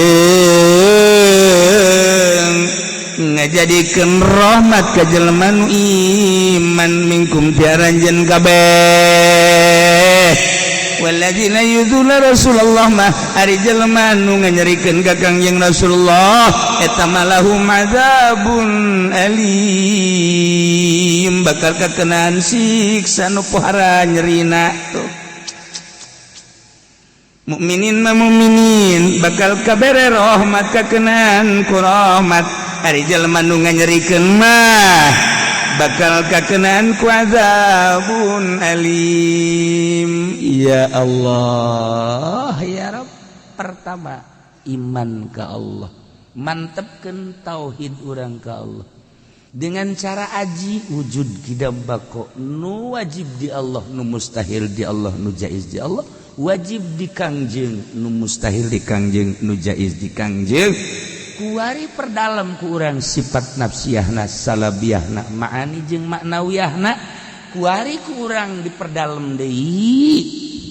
ngajadikeun rahmat ka jelema nu iman, minkum ti aranjeun kabeh. Walladzina yuzuna Rasulullah mah ari jelema nu nganyerikeun ka Kangjeng Rasulullah, eta mah lahum adzabun alim, bakal kakenaan siksa nu pohara nyerina. Tuh, mukminin mah mukminin bakal kabere rahmat, kakenaan ku rahmat. Ari jelema nu nganyerikeun mah bakal kakenaan ku azabun alim. Ya Allah, ya Rabb. Pertama iman ke Allah, mantepkeun tauhid urang ke Allah dengan cara aji wujud kidam bako, nu wajib di Allah, nu mustahil di Allah, nu jaiz di Allah, wajib di Kangjeng, nu mustahil di Kangjeng, nu jaiz di Kangjeng. Kuari perdalam ku urang sifat nafsiyahna, salabiyahna, ma'ani jeung maknawiyahna. Kuari ku urang diperdalam deui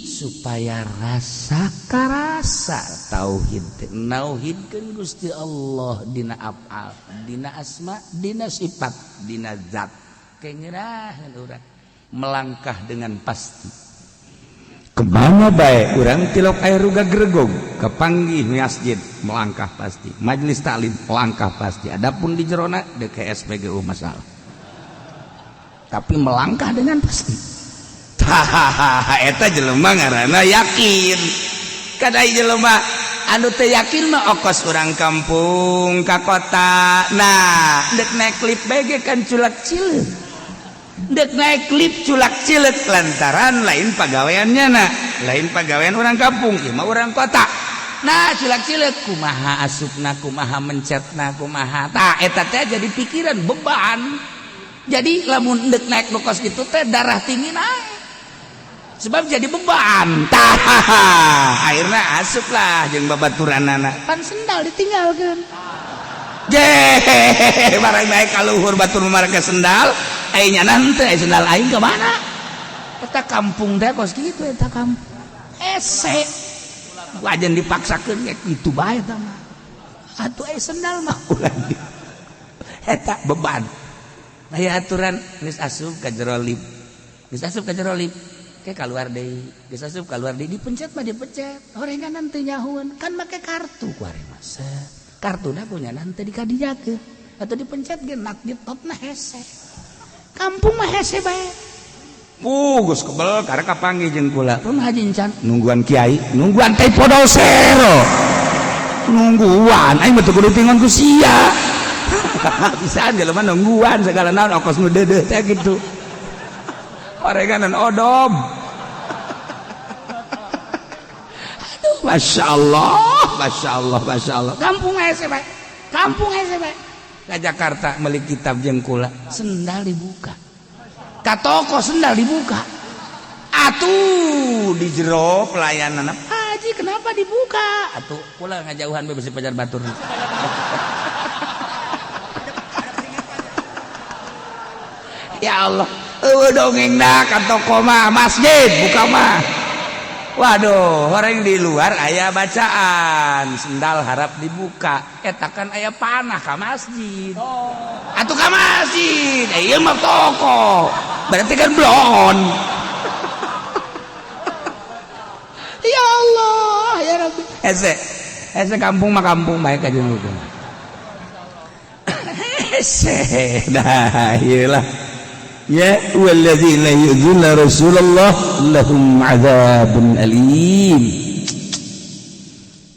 supaya rasa karasa tauhid, nauhidkeun Gusti Allah dina afal, dina asma, dina sifat, dina zat. Kengerahan urang melangkah dengan pasti Kemana baik urang tilok air ruga gregog kepanggih masjid, melangkah pasti, majelis taklim melangkah pasti. Adapun di jerona DKSPGU masalah, tapi melangkah dengan pasti. Hahaha, eta jelema ngaranna yakin. Kadai jelema anu teu yakin mah okos urang kampung ka kota. Nah, dek naik lift bae ge kan culak cileuk, dek naik lift culak cileuk, lantaran lain pagaweannya. Nah, lain pagawean orang kampung, ieu mah orang kota. Nah, culak cileuk, kumaha asupna, kumaha mencetna, kumaha. Tah, eta teh jadi pikiran beban. Jadi lamun dek naik nu kos kitu teh darah tinggi naik. Sebab jadi beban. Tah, akhirnya asup lah jeung babaturanana. Pan sendal ditinggalkeun. Je, barang naik ka luhur batur marake sendal, aya nyana henteu, aya sendal aing ka mana? Eta kampung teh kos kitu eta kampung. Ese. Wajan dipaksakeun kayak kitu bae eta mah. Atuh aya sendal mah ulah. Eta beban. Aya aturan geus asup ka jero lift. Geus asup ka jero lift. Ke keluar deui, geus asup keluar deui, dipencet mah dipencet. Horengan teu nyahueun, kan make kartu ku ari mah. Kartuna punya nanti dikadiakeun atau dipencet ge nak ditotna hese. Kampung mah hese bae. Geus kebel karek kapanggih jeung kula. Pun haji encan nungguan kiai, nungguan teh podosero. Nungguan aing mah teu kudu tingon ku sia. Bisa jelema nungguan segala naon okos nu deudeuh teh kitu. Orenganan odom. Aduh, Masya Allah, Masya Allah, Masya Allah. Kampung hese bae. Kampung hese bae. Ka Jakarta meuli kitab jeung kula, sendal dibuka. Ka toko sendal dibuka. Atuh di jero pelayanan, "Haji kenapa dibuka?" Atuh kula ngajauhan bae besi pajar batur. Ya Allah, eueuh dongengna ka toko mah masjid buka mah. Waduh, orang di luar aya bacaan, sendal harap dibuka. Eta kan aya panah ka masjid. Atuh ka masjid, ieu mah toko. Berarti kan blon. Ya Allah, ya Rabbi. Hese, hese kampung mah kampung bae ka jeung hukum. Hese, dah ieu lah. Ya walladzina yu'dzuna Rasulullah lahum 'adzabun alim.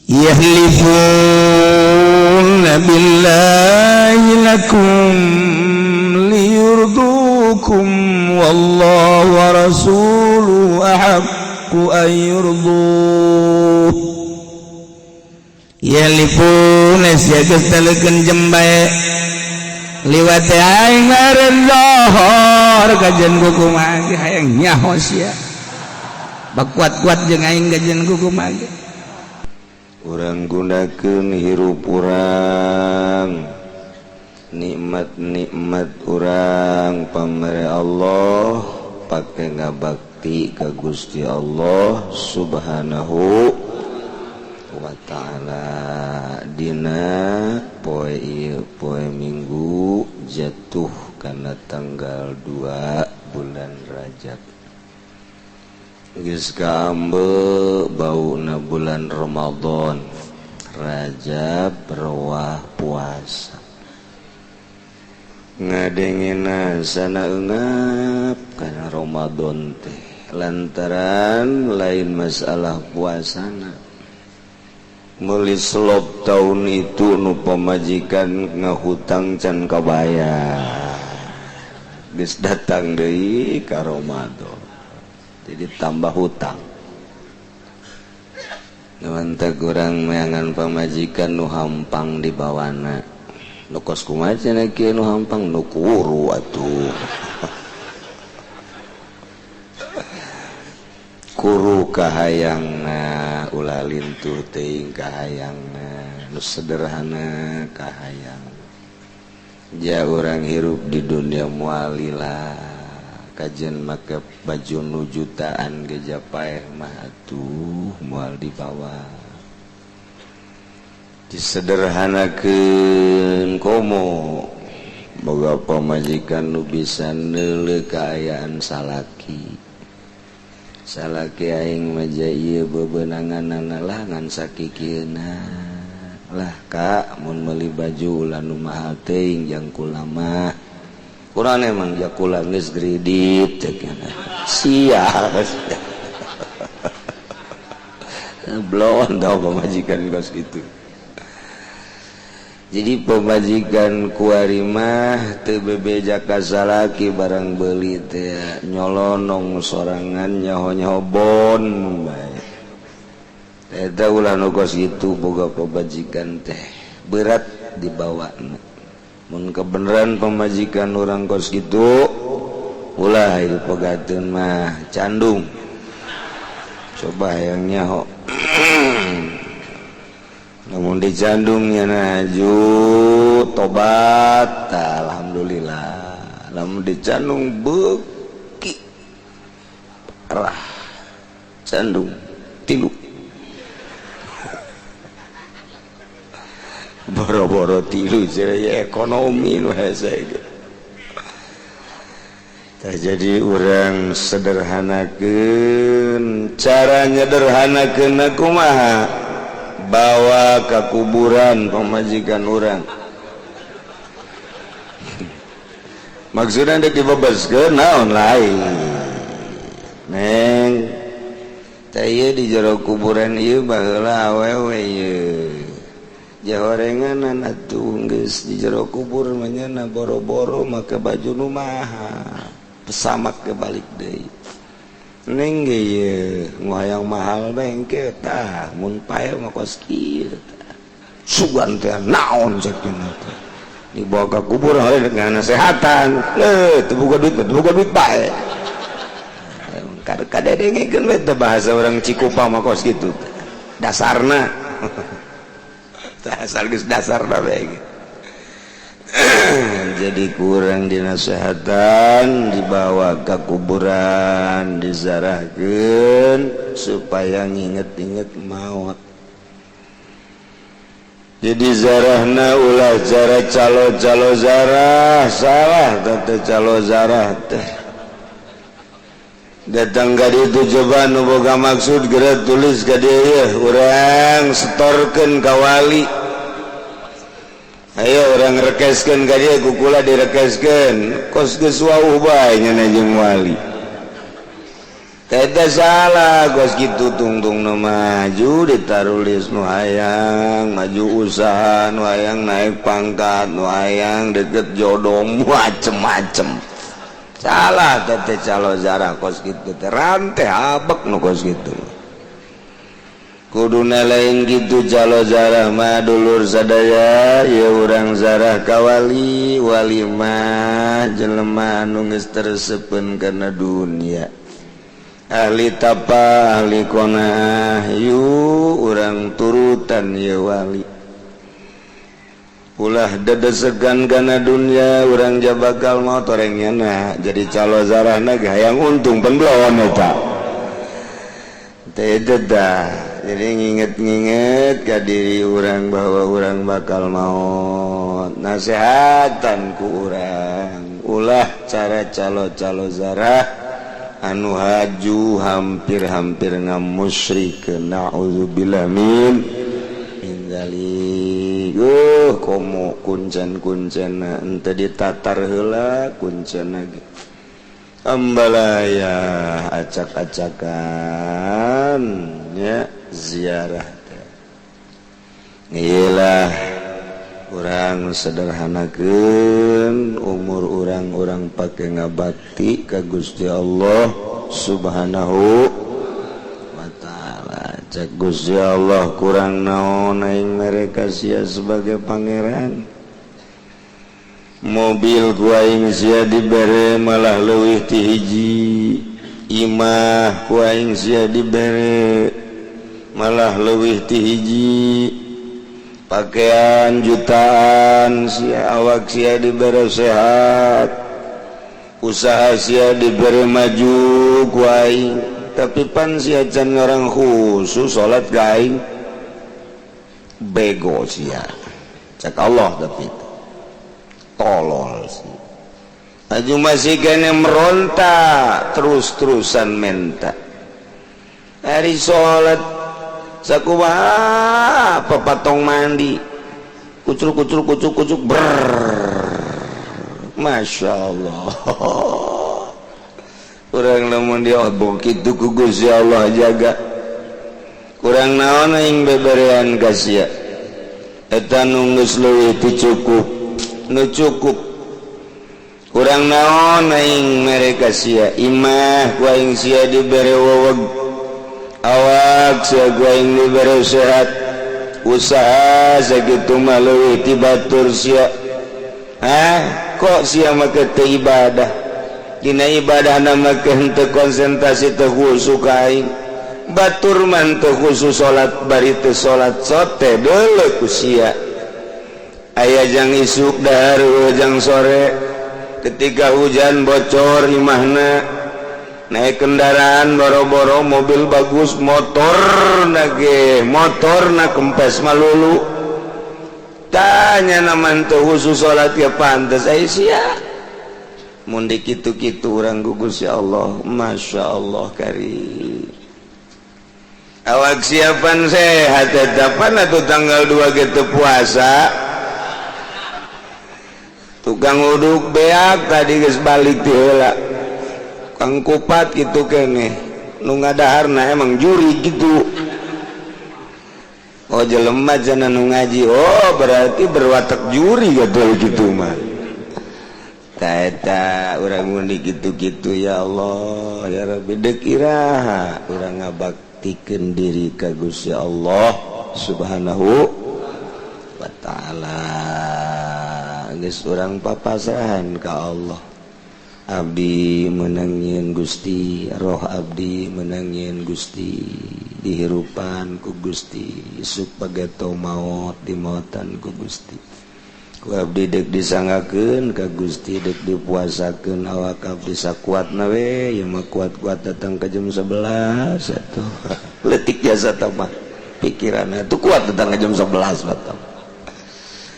Yahlifuna billahi lakum liyurdukum wallahu wa rasuluhu ahaqqu an yurduh. Yahlifuna sia geus talekeun jembae liwat aing meureun lohor kajen kukumaha ge hayang nyaho sia. Bakuat-kuat jeung aing kajen kukumaha ge. Urang gunakeun hirup urang, nikmat-nikmat urang pamere Allah pake ngabakti ka Gusti Allah Subhanahu wa ta'ala. Dina poe ieu poe Minggu jatuh kana tanggal 2 bulan Rajab. Geus kaambe bauna bulan Ramadan, Rajab rewah puasa. Ngadengena sana eungap kana Ramadan teh lantaran lain masalah puasana. Meuli selop tahun itu nu pamajikan ngahutang can kabayar. Geus datang deui ka Ramadan. Jadi tambah hutang. Mantap kurang meangan pamajikan nu hampang dibawana. Nu kos kumaha cenah kieu nu hampang nu kuru atuh. Kuru kahayangna ulah lintuh teuing kahayangna nu sederhana kahayang. Ja urang hirup di dunia moal lila. Kajen make baju nu jutaan ge japaeh mah atuh moal dibawa. Disederhanakeun komo boga pamajikan nu bisa neuleuh kaayaan salaki. Salaki aing mah ieu bebenanganana lah ngan sakikieuna. Lah Kak mun meuli baju ulah nu mahal teuing jang kula mah. Kurang emang jakula geus kredit cek sia. Bloon tau pamajikan kos kitu. Jadi pamajikan kuari mah teu bebeja ka salaki barang beuli teh nyolonong sorangan nyaho-nyaho bon bae. Eta ulah nu kos kitu boga pamajikan teh berat dibawana. Mun kebenaran pemajikan orang kos gitu, ulah itu pegateun mah candung. Coba hayang nyaho. Namun dicandungnya naju tobat, alhamdulillah. Namun dicandung beki parah, candung tilu, boro-boro tilu jadi ekonomi nu hese. Jadi orang sederhanakeun, cara nyederhanakeun kumaha, bawa ke kuburan pemajikan orang. Maksudnya dek dibebaskeun naon lain. Neng teh ieu di jero kuburan ieu baheula awewe ieu. Jahorenganan atuh geus di jero kubur mah nya boro-boro make baju nu mahal. Pesamak ke balik deui. Neng ge ieu hayang mahal bae engke tah mun pae mah kos kieu tah. Sugan teh naon cek teh. Dibawa ke kubur oleh dengan nasehatan, teu boga duit, teu boga duit bae. Kadedengekeun we teh bahasa orang Cikupa mah kos kitu. Dasarna. Dasar geus dasarna bae. Jadi kurang dinasehatan, dibawa ke kuburan, dizarahkeun supaya nginget-inget maut. Jadi zarahna ulah cara calo-calo zarah, salah tete calo zarah teh. Datang ka ditu coba nu boga maksud geura tulis ka dieu yeuh, urang setorkeun ka wali. Ayo urang rekeskeun ka dieu, kukula direkeskeun, kos geus wauh bae nya jeung wali. Teta salah kos kitu tungtung nu maju ditarulis nu hayang maju usaha, nu hayang naik pangkat, nu hayang deket jodoh, macem-macem. Salah tete calo zarah kos kitu teh, rante abek nu kos kitu. Kudu lain gitu calo zarah mah dulur sadaya ya, urang zarah ka wali, wali mah jelema anu geus tersepen kana dunia. Ahli tapa, ahli qanaah, yu urang turutan ya wali. Ulah dedesegan kana dunia, urang jabakal mau torengnya nah. Jadi calo zarahna ge hayang untung penbelon eta. Teh dedah. Jadi nginget-nginget ka diri urang bahwa urang bakal maut. Nasehatan ku urang. Ulah cara calo-calo zarah anu haju hampir-hampir ngamusyrikeun, na'udzubillah min dzalik. Komo kuncen-kuncen ente ditatar heula kuncen ge. Ambalaya acak-acakan nya ziarah teh. Iyalah urang sederhanakeun umur urang-urang pake ngabakti ka Gusti Allah Subhanahu wa ta'ala. Cek Gusti Allah kurang naon aing mereka sia sebagai pangeran. Mobil ku aing sia dibere malah leuwih ti hiji, imah ku aing sia dibere malah leuwih ti hiji, pakaian jutaan sia, awak sia dibere sehat, usaha sia dibere maju ku aing, tapi pan sia can orang khusus salat ka aing, bego sia cek Allah. Tapi tolol sih aju masih kene meronta terus-terusan menta hari salat sakumaha papatong mandi kucruk kucruk kucuk kucuk ber, Masya Allah. Kurang lamun diobong kitu ku Gusti Allah jaga kurang naon aing beberean ka sia eta nu geus leuwih ti cukup, nu cukup. Kurang naon aing mere ka sia, imah ku aing sia dibere weweg, awak sia ku aing dibere sehat, usaha sakitu mah leuwih ti batur sia. Ah, kok sia make teu ibadah? Dina ibadah nama ke henteu konsentrasi, teu khusyuk ka aing. Batur mah teu khusyuk salat, bari teu salat sote deuleu ku sia. Aya jang isuk dahar, jang sore, ketika hujan bocor imahna, naik kendaraan boro-boro mobil bagus, motor nage motor na kempes malulu. Tanya nama teu khusyuk salat ya pantes aya sia mun dikitu-kitu urang gugus. Ya Allah, Masya Allah karim, awak siapan sehat tetapan atau tanggal 2 gitu puasa, tukang uduk beak tadi geus balik ti heula, kang kupat gitu kene nu ngadaharna emang juri gitu. Oh, jelema cenah nu ngaji, oh berarti berwatak juri gitu gitu mah. Ta eta urang mun gitu-gitu, ya Allah ya Rabbi, deuk iraha urang ngabaktikeun diri ka Gusti Allah Subhanahu wa Ta'ala? Geus urang papasrahan ka Allah, abdi menangin Gusti, roh abdi menangin Gusti, dihirupan ku Gusti, isuk pageto maot dimautan ku Gusti, ku abdi dek disanggakeun ka Gusti, dek dipuasakeun awak abdi sakuatna we. Ieu mah kuat-kuat datang ke jam 11 atuh, leutik jasa mah pikiranna tuh, kuat datang ke jam 11 batam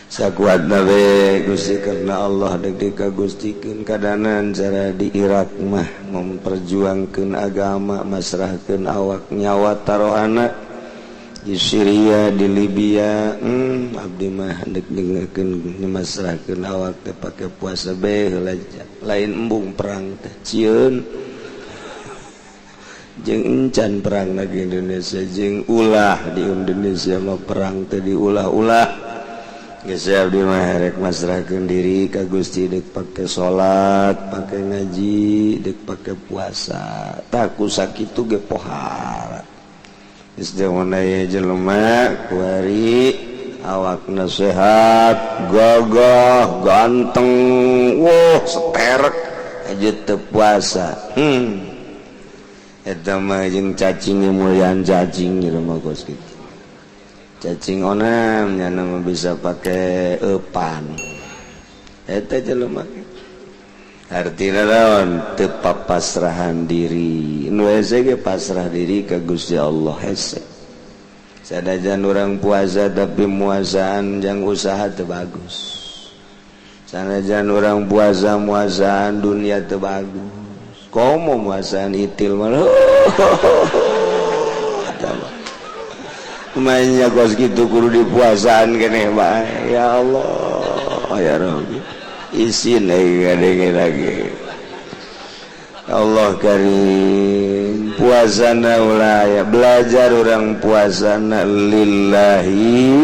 sakuatna we. Gusti, karena Allah dek dikagustikeun. Kadanan cara di Irak mah memperjuangkeun agama, masrahkeun awak nyawa tarohana. Di Syria, di Libya, abdi mah dek dengekeun masrahkeun awak teh pake puasa be heula, lain embung perang teh, sieun jeung encan perang lagi Indonesia, jeung ulah di Indonesia mah perang teh diulah-ulah. Geus abdi mah rek masrahkeun diri ka Gusti, dek pake salat, pake ngaji, dek pake puasa, tah ku sakitu ge pohara. Geus jelema kuari awakna sehat, gagah, ganteng, wah seterek aja teu puasa, eta mah jeung cacing mulian cacing jelema kos kitu. Cacing onam nyana mah bisa pake eupan eta jelema. Artina naon? Teu papasrahan diri. Nu hese ge pasrah diri ka Gusti Allah hese. Sanajan urang puasa tapi muasaan jang usaha teu bagus, sanajan urang puasa muasaan dunia teu bagus, komo muasaan itil mah. Mainnya kos gitu kudu dipuasaan keneh bae. Ya Allah ya Rabbi, isin lagi lagi. Allah Karim, puasana ulah ya belajar orang puasana lillahi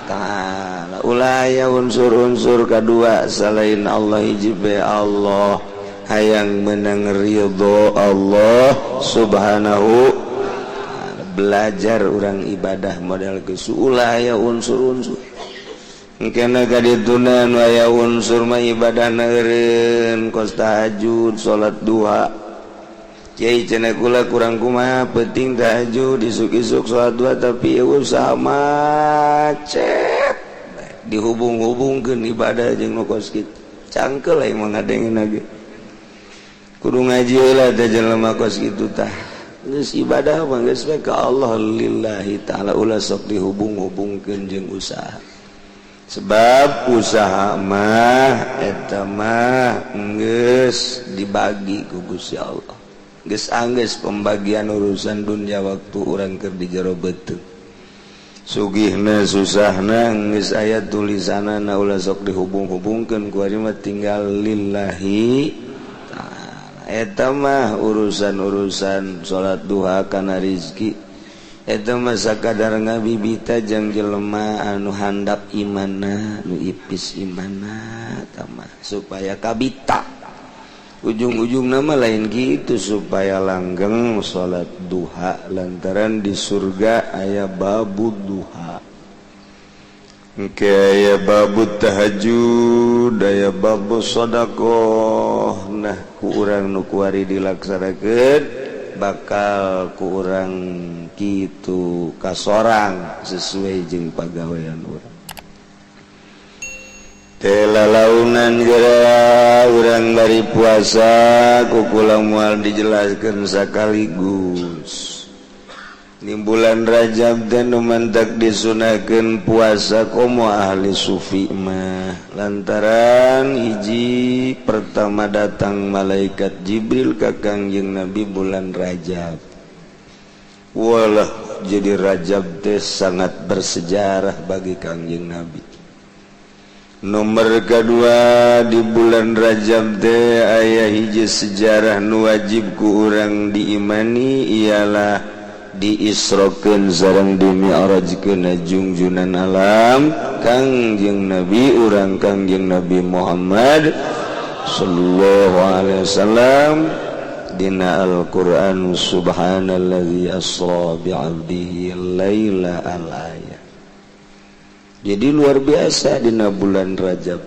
ta'ala, ulah ya unsur-unsur kedua selain Allah. Hiji Allah, hayang menang ridho Allah Subhanahu. Belajar orang ibadah model geus ulah ya unsur-unsur. Kena kaditunan waya unsur mah ibadah eureun, kos tahajud, salat duha. Kiai cenah kula kurang kumaha, penting tahajud, isuk-isuk salat duha, tapi usaha macet dihubung-hubungkeun ibadah jeung nu kos kitu. Cangkel aing mah ngadengin lagi. Kudu ngaji heula teh jelema kos kitu tah. Geus ibadah mah geus we ka Allah lillahi ta'ala, ulah sok dihubung-hubungkeun jeung usaha. Sebab usaha mah eta mah geus dibagi ku Gusti Allah, geus anggeus pembagian urusan dunia waktu urang keur di jero beuteung, sugihna susahna geus aya tulisanana. Ulah sok dihubung-hubungkeun, ku mah tinggal lillahi ta'ala. Eta mah urusan-urusan salat duha kana rizki eta mah sakadar ngabibita jang jelema anu handap imana, nu ipis imana mah, supaya kabita ujung-ujung nama lain gitu, supaya langgeng salat duha, lantaran di surga aya babu duha. Kaya babu tahajud, daya babu sodakoh. Nah, ku urang nu kuari dilaksanakeun bakal ku urang kitu kasorang sesuai jeung pagawean urang. Tela launan geura urang bari puasa, ku kula moal dijelaskeun sekaligus. Di bulan Rajab dan mantak disunahkeun puasa komo ahli sufi mah, lantaran hiji pertama datang malaikat Jibril ka Kangjeng Nabi bulan Rajab. Walah, jadi Rajab teh sangat bersejarah bagi Kangjeng Nabi. Nomor kedua, di bulan Rajab teh aya hiji sejarah nu wajib ku urang diimani, ialah diisrokeun sareng dimi'rajkeun jungjunan alam Kangjeng Nabi urang, Kangjeng Nabi Muhammad sallallahu alaihi wasallam. Dina Al-Qur'an, subhanalladzi asra bi'abdihi laila, al-ayat. Jadi luar biasa dina bulan Rajab,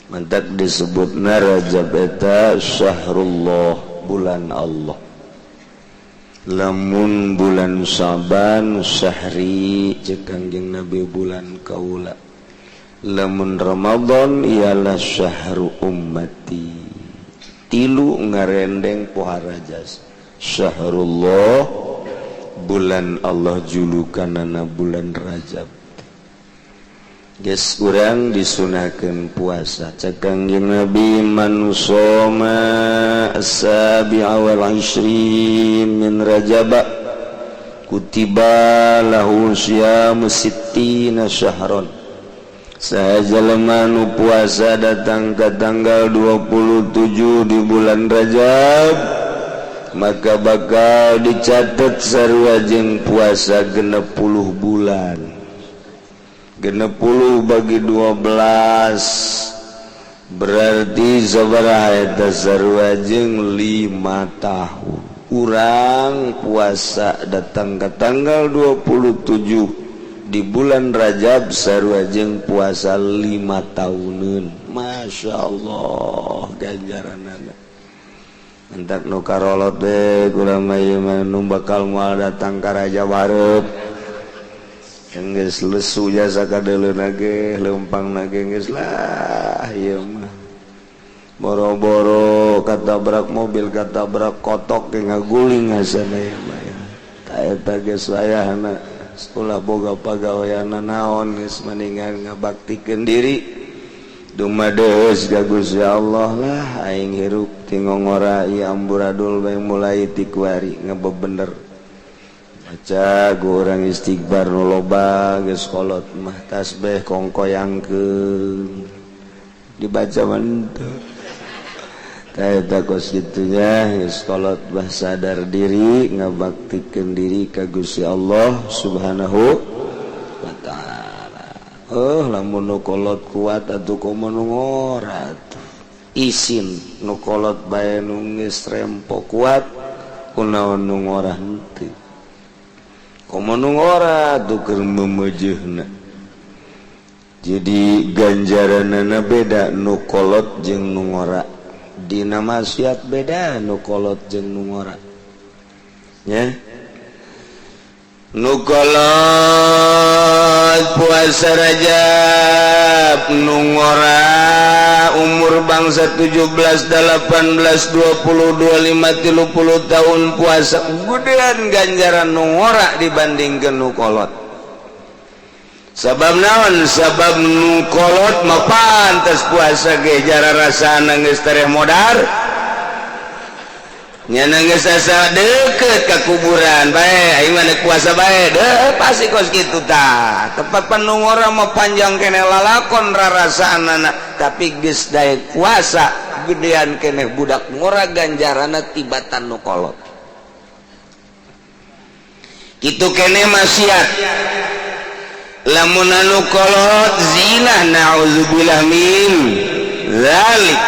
mantak disebutna Rajab eta syahrullah, bulan Allah. Lamun bulan Saban syahri, cek Kangjeng Nabi, bulan kaula. Lamun Ramadan ialah syahru ummati. Tilu ngarendeng pohara jas: syahrullah, bulan Allah, julukanana bulan Rajab. Geus, urang disunahkeun puasa. Cek Kangjeng Nabi, man shoma as-sabi'a wal ishrin min Rajab kutiba lahu siyamu sittina syahron. Saha jalma nu puasa datang ke tanggal 27 di bulan Rajab, maka bakal dicatat sarua jeung puasa 60 bulan. 60 bagi 12 berarti sabaraha eta? Sarua jeung 5 tahun. Urang puasa datang ke tanggal 27 di bulan Rajab sarua jeung puasa 5 tahunan. Masya Allah ganjaran. Entak nu karolot deh kurang nu bakal moal datang ka Rajab hareup. Geus lesu jasa kadeuleuna ge, leumpang ge geus lah ieu mah. Boro-boro katabrak mobil, katabrak kotok ge ngaguling asana ieu mah ya. Ta eta geus wayahna ulah boga pagawean naon, geus mendingan ngabaktikeun diri dumadeus ka Gusti Allah lah. Aing hirup ti ngongora ieu amburadul bae, mulai ti kuari ngebebener, baca orang istighfar nu loba. Geus kolot mah tasbih kongkoyangkeun, dibaca mantep. Eta kos gitunya, geus kolot bah sadar diri, ngabaktikeun diri ka Gusti Allah Subhanahu wa Ta'ala. Oh, lamun nu kolot kuat atuh, komo nu ngora atuh. Isin nu kolot bae nu geus rempo kuat, kunaon nu ngora henteu? Komo nu ngora tuh keur memejeuhna. Jadi ganjaranana beda nu kolot jeung nu ngora. Dina maksiat beda nu kolot jeung nu ngora nya. Nu kolot puasa Rajab, nu ngora umur bangsa 17, 18, 20, 25, 30 tahun puasa, gedean ganjaran nu ngora dibandingkeun nu kolot. Sabab naon? Sabab nu kolot mah pantes puasa ge jara rasana geus tereh modar nya, geus asa deket ka kuburan bae. Aing mah puasa bae deh, pasti kos kitu tah. Tepat nu ngora mah panjang keneh lalakon rarasaanana, tapi geus daek puasa, gedean keneh budak ngora ganjaranna tibatan nu kolot. Kitu keneh maksiat. Lamun anu kolot zina, naudzubillah min zalik,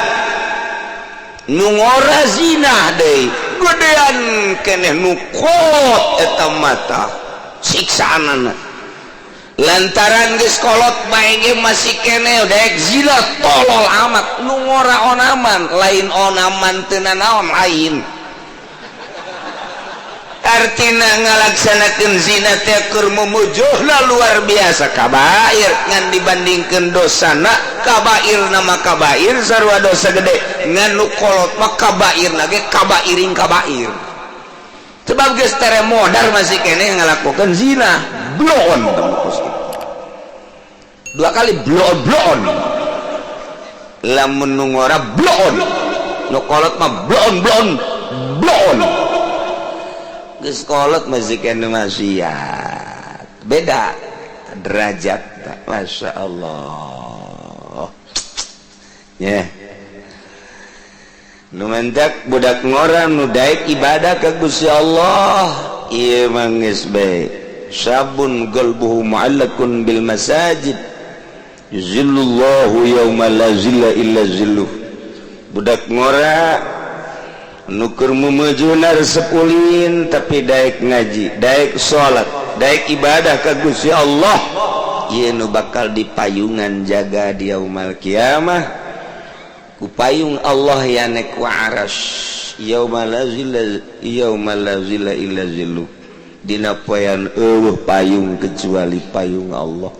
nu ngora zina deui, gedean keneh nu kolot eta mata siksaanana. Lantaran geus kolot bae ge masih keneh daek zina, tolol amat. Nu ngora onaman, lain onaman teu nanaon, lain artina ngalaksanakeun zina teh keur mumujuhna luar biasa kabair. Ngan dibandingkeun dosana, kabair nama kabair sarua dosa gede, ngan nu kolot mah kabair lagi kabairing kabair, sebab geus tere modar masih keneh ngalakukeun zina. Bloon dua kali, bloon bloon. Lamun nu ngora bloon, nu kolot mah bloon bloon bloon. Geus kolot masih keneh maksiat, beda derajat. Masya Allah ya, nu mentak budak ngora nu daek ibadah ka Gusti Allah ieu mah geus bae. Syabun qalbuhu mu'allaqun bil masajid yuzillullahu yauma la zilla illa zilluh. Budak ngora nu keur mumujuna resep ulin tapi daek ngaji, daek salat, daek ibadah ka Gusti Allah, ieu nu bakal dipayungan jaga di yaumal kiamah ku payung Allah yanek wa aras, yauma la zilla, yauma la zilla illa zilluh, dina poean euweuh payung kecuali payung Allah.